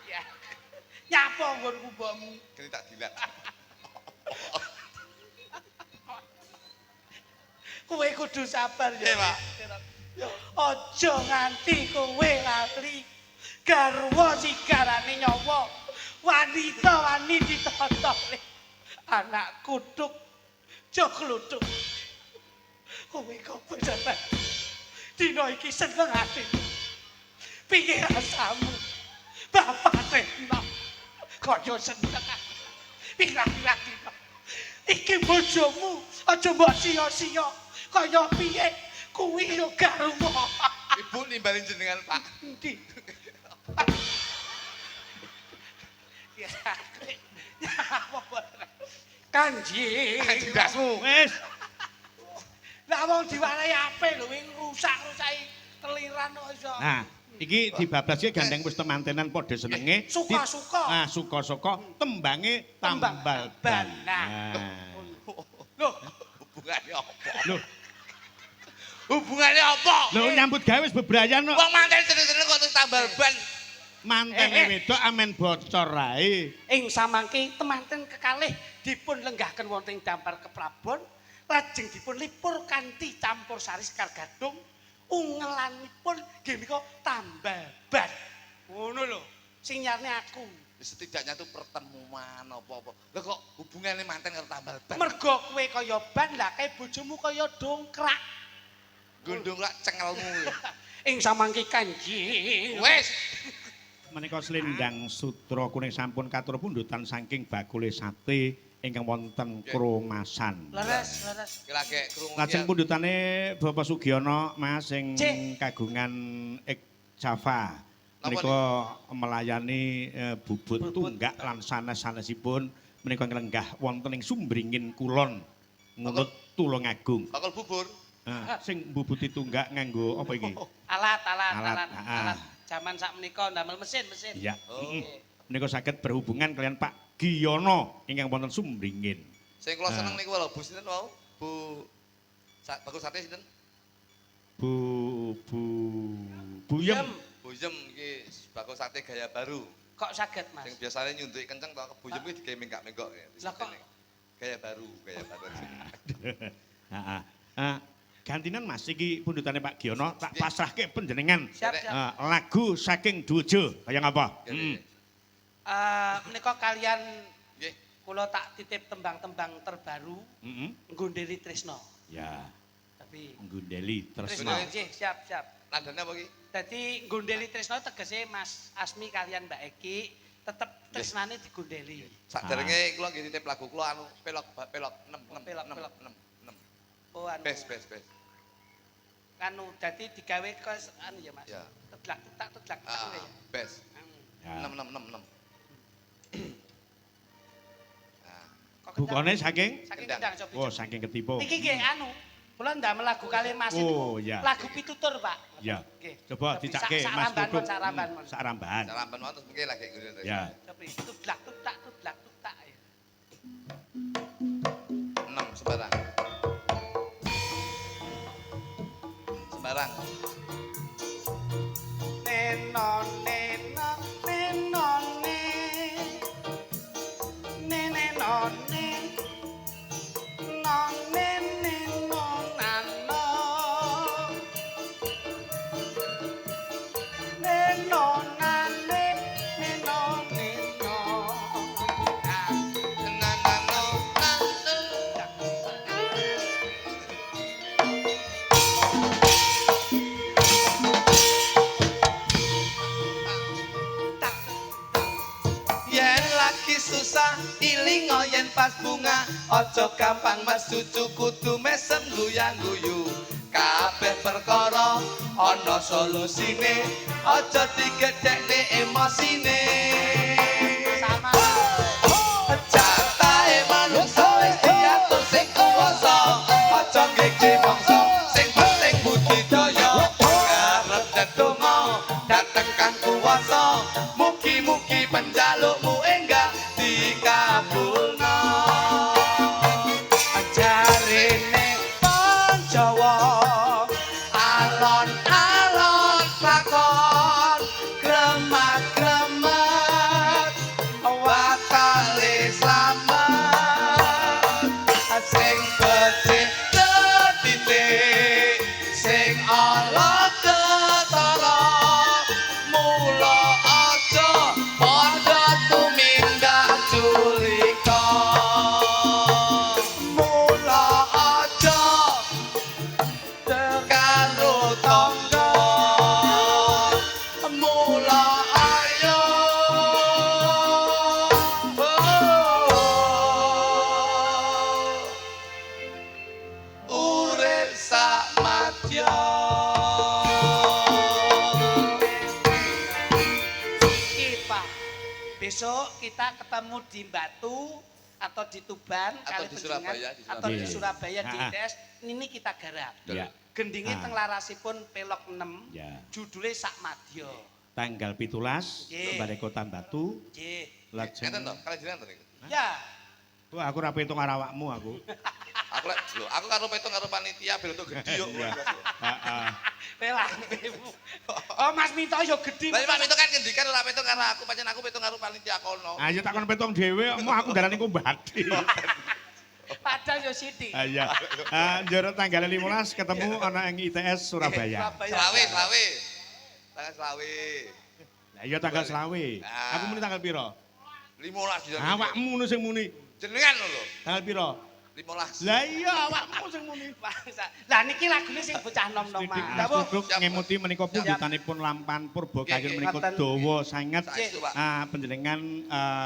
Ya. Nyapa nggonku mbokmu? Kene tak dilak. Kowe kudu sabar ya. Nggih, Pak. Aja nganti kowe lali. Garwa sigarane nyawa. Wanita wani ditata. Anak kutuk jok kluthuk. Kowe kok bener. Dina iki seneng atimu. Piye rasamu? Bapak tresno. Kaya seneng aku. Pirang-pirang dina. Iki bojomu aja mbok sia-sia. Kaya piye kuwi yo garwa. Ibu nimbalin jenengan, Pak. Endi? Ya. Kanjeng. Kanjeng dasmu. Wis, Lah wong diwarahi apik lho wing rusak-rusaki keliran kok iso. Nah, iki dibablaske gandeng wis temantenan padha senenge. Suka-suka. Nah, suka-suka tembange Tembang tambal ban. ban. Nah. Nah. Loh, Hubungannya apa? Lho, Hubungannya apa? lho nyambut gawe wis bebrayan kok. Wong manten seneng-seneng kok terus tambal ban. Mantene wedok amen bocor ae. ing samangke temanten kekalih dipun lenggahaken wonten ing dampar keprabon lajeng dipun lipur kanthi campur sari sekar gadung ungelanipun nggih menika tambal ban. Ngono lho, sing nyarne aku. Setidaknya tuh pertemuan apa-apa. Lah kok hubungannya manten karo tambal ban? Mergo kowe kaya ban lah kae bojomu kaya dongkrak. Gondong lak cengelmu. Ing samangke Kanjeng. Wes. Menika slendang sutra kuning sampun katur pundutan saking bakule sate ingkang wonten Kromasan. Leres, leres. Iki lagi krungu. Lajeng pundutane Bapak Sugiono Mas sing Cik. kagungan Ik Java. Menika melayani bubut tunggak lan sanes-sanesipun menika nglenggah wonten ing Sumbringin Kulon Ngunut Tulungagung. Bakul bubur. Sing mbubuti tunggak nganggo apa iki? Alat, alat, Alat, alat, ah. alat. Jaman sak menika ndamel mesin, mesin. Iya. Oh. Menika saged berhubungan kalian Pak Giyono ingkang wonten Sumbringin. Sing kula seneng niku lho Bu sinten wau? Bu bakul sate sinten? Bu Bu Buyem. Bu Yem iki bakul sate gaya baru. Kok saged, Mas? Sing biasane nyunduki kenceng to Bu Yem iki digawe menggak-menggok. Lah kok Gaya baru, gaya baru. Heeh. Gantinan Mas iki pundutane Pak Giyono tak pasrahke panjenengan. Siap, siap. Lagu saking Dujo kaya ngapa? Menika kalian Nggih. kula tak titip tembang-tembang terbaru Nggondeli Tresno. Ya, Tapi nggondeli Tresno, tresno. nggih, siap, siap. Nadane apa iki? Dadi nggondeli Tresno tegese Mas Asmi kalian Mbak Eki tetep tresnane digondeli. Saderenge kula nggih titip lagu kula anu pelok pelok 6 6 Pelok, 6 pelok. 6 6. Oh anu. Bes bes bes. Anu dadi digawe kos anu ya Mas. Ya. Tetlak tetak tetlak tetak Ah, ya. bes. Ya. 6 6 6 6. Nah, Kok Bukane saking saking Kendang. Kendang cobi. Oh, saking Ketipo. Niki nggih anu, kula ndamel lagu kali Mas itu. Oh, ya. Lagu pitutur, Pak. Ya. Nggih. Coba Cobi, dicake sak Mas ramban Kukup. mon, sak ramban mon. Sak rambahan. Salamban mawon terus mengke lagi nggondeli. Ya. Cobi tublak tutak tublak tutak. ya. 6 sembarang. Sembarang. Nek no ne no ne no ne ne ne no ne no ne ne no na no ne no na ne ne no ne no na. Na na no na no. Tak. Yen lagi susah ilingo yen pas bunga, aja gampang mesucu kudu mesem guyang-guyu. Kabeh perkara ana solusine, aja digedhekne emosine. Sama. Jatahe manungsa wis diatur sing kuwasa, aja ngeke mangsa, sing penting budidaya. Karep ndedonga dhateng kang kuwasa, mugi-mugi penjalukmu enggak dikabulno. Jarene Panjawa Alon-alon lakon, kremat-kremat wakale slamet. Sing becik ketitik, sing ala ketara, mula aja padha tumindak culika. Mula aja karo tangga, mula ayo urip sak madya. Iki, Pak. Besok kita ketemu di Batu atau di Tuban Atau kali di panjenengan, Surabaya, di atau di Surabaya. Surabaya di Ah. ITS ini kita garap. Ya. Gendinge Ah. teng larasipun pelok 6. Ya. Judule Sak Madya. Tanggal 17 Nggih. Balai Kota Batu. Nggih. Lajeng. Ngeten to, kali jenengan to niku. Ya. Wah, aku ora petung karo awakmu aku. Aku lek lho, aku karo petung karo panitia ben untuk gedhi yo. Iya. Heeh. Pelah. Oh, Mas Minto yo gedhi. Lah Pak Minto kan ngendikan ora petung karo aku, pancen aku petung karo panitia kono. Ayo takon petung dhewe, mau aku darani ku bathi. Padahal yo sithik. Ah, iya. Ah, njero tanggal 15 ketemu ana ing ITS Surabaya. Surabaya. Selawe, selawe. Tanggal selawe. Lah iya tanggal selawe. Ah. Aku muni tanggal piro? 15 dina. Awakmu ngono sing muni. Jenengan lho. Tanggal piro? 15. Lah iya awakmu sing muni. Lah niki lagune sing bocah nom-noman. Mas Duduk Siap. ngemuti menika pundhutanipun lampan purba kayun menika Ngoten. dawa sanget. Saestu, Pak. Ah, panjenengan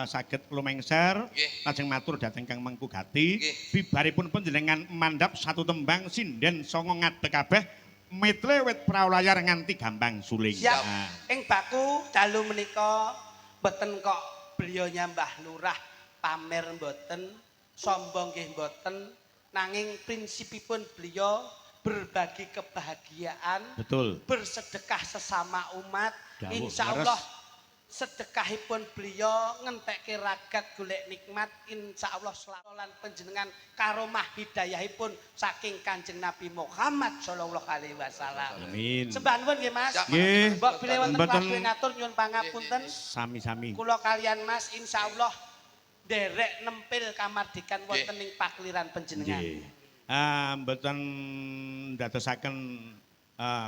saged lumengser Nggih. lajeng matur dhateng Kang Mangku Gati. Nggih. Bibaripun panjenengan mandhap satu tembang sinden sanga ngadeg kabeh metle wit prau layar nganti gambang suling. Siap. Ah. Ing baku dalu menika mboten kok beliaunya Mbah Lurah pamer mboten, sombong nggih mboten, nanging prinsipipun beliau berbagi kebahagiaan, Betul. bersedekah sesama umat. Dawuh, Insyaallah leres. sedekahipun beliau ngentekke ragat golek nikmat, insyaallah lan panjenengan karomah hidayahipun saking Kanjeng Nabi Muhammad sallallahu alaihi wasallam. Amin. Sembah nuwun nggih Mas. Siap. Nggih. Mbok bilih wonten Mboten- waktu ngatur nyuwun pangapunten. Sami-sami. Kula kalian Mas insyaallah nderek nempil kamardikan wonten ing pakliran panjenengan. Nggih. Ah, mboten ndadosaken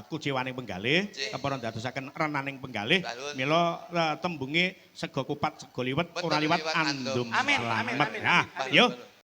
kuciwaning penggalih, Nggih. kepara ndadosaken renaning penggalih. Nuwun. Mila tembunge sega kupat sega liwet Betul, ora liwat liwat andum. andum. Amin, amin, Slamet. amin, Nah, amin. yo.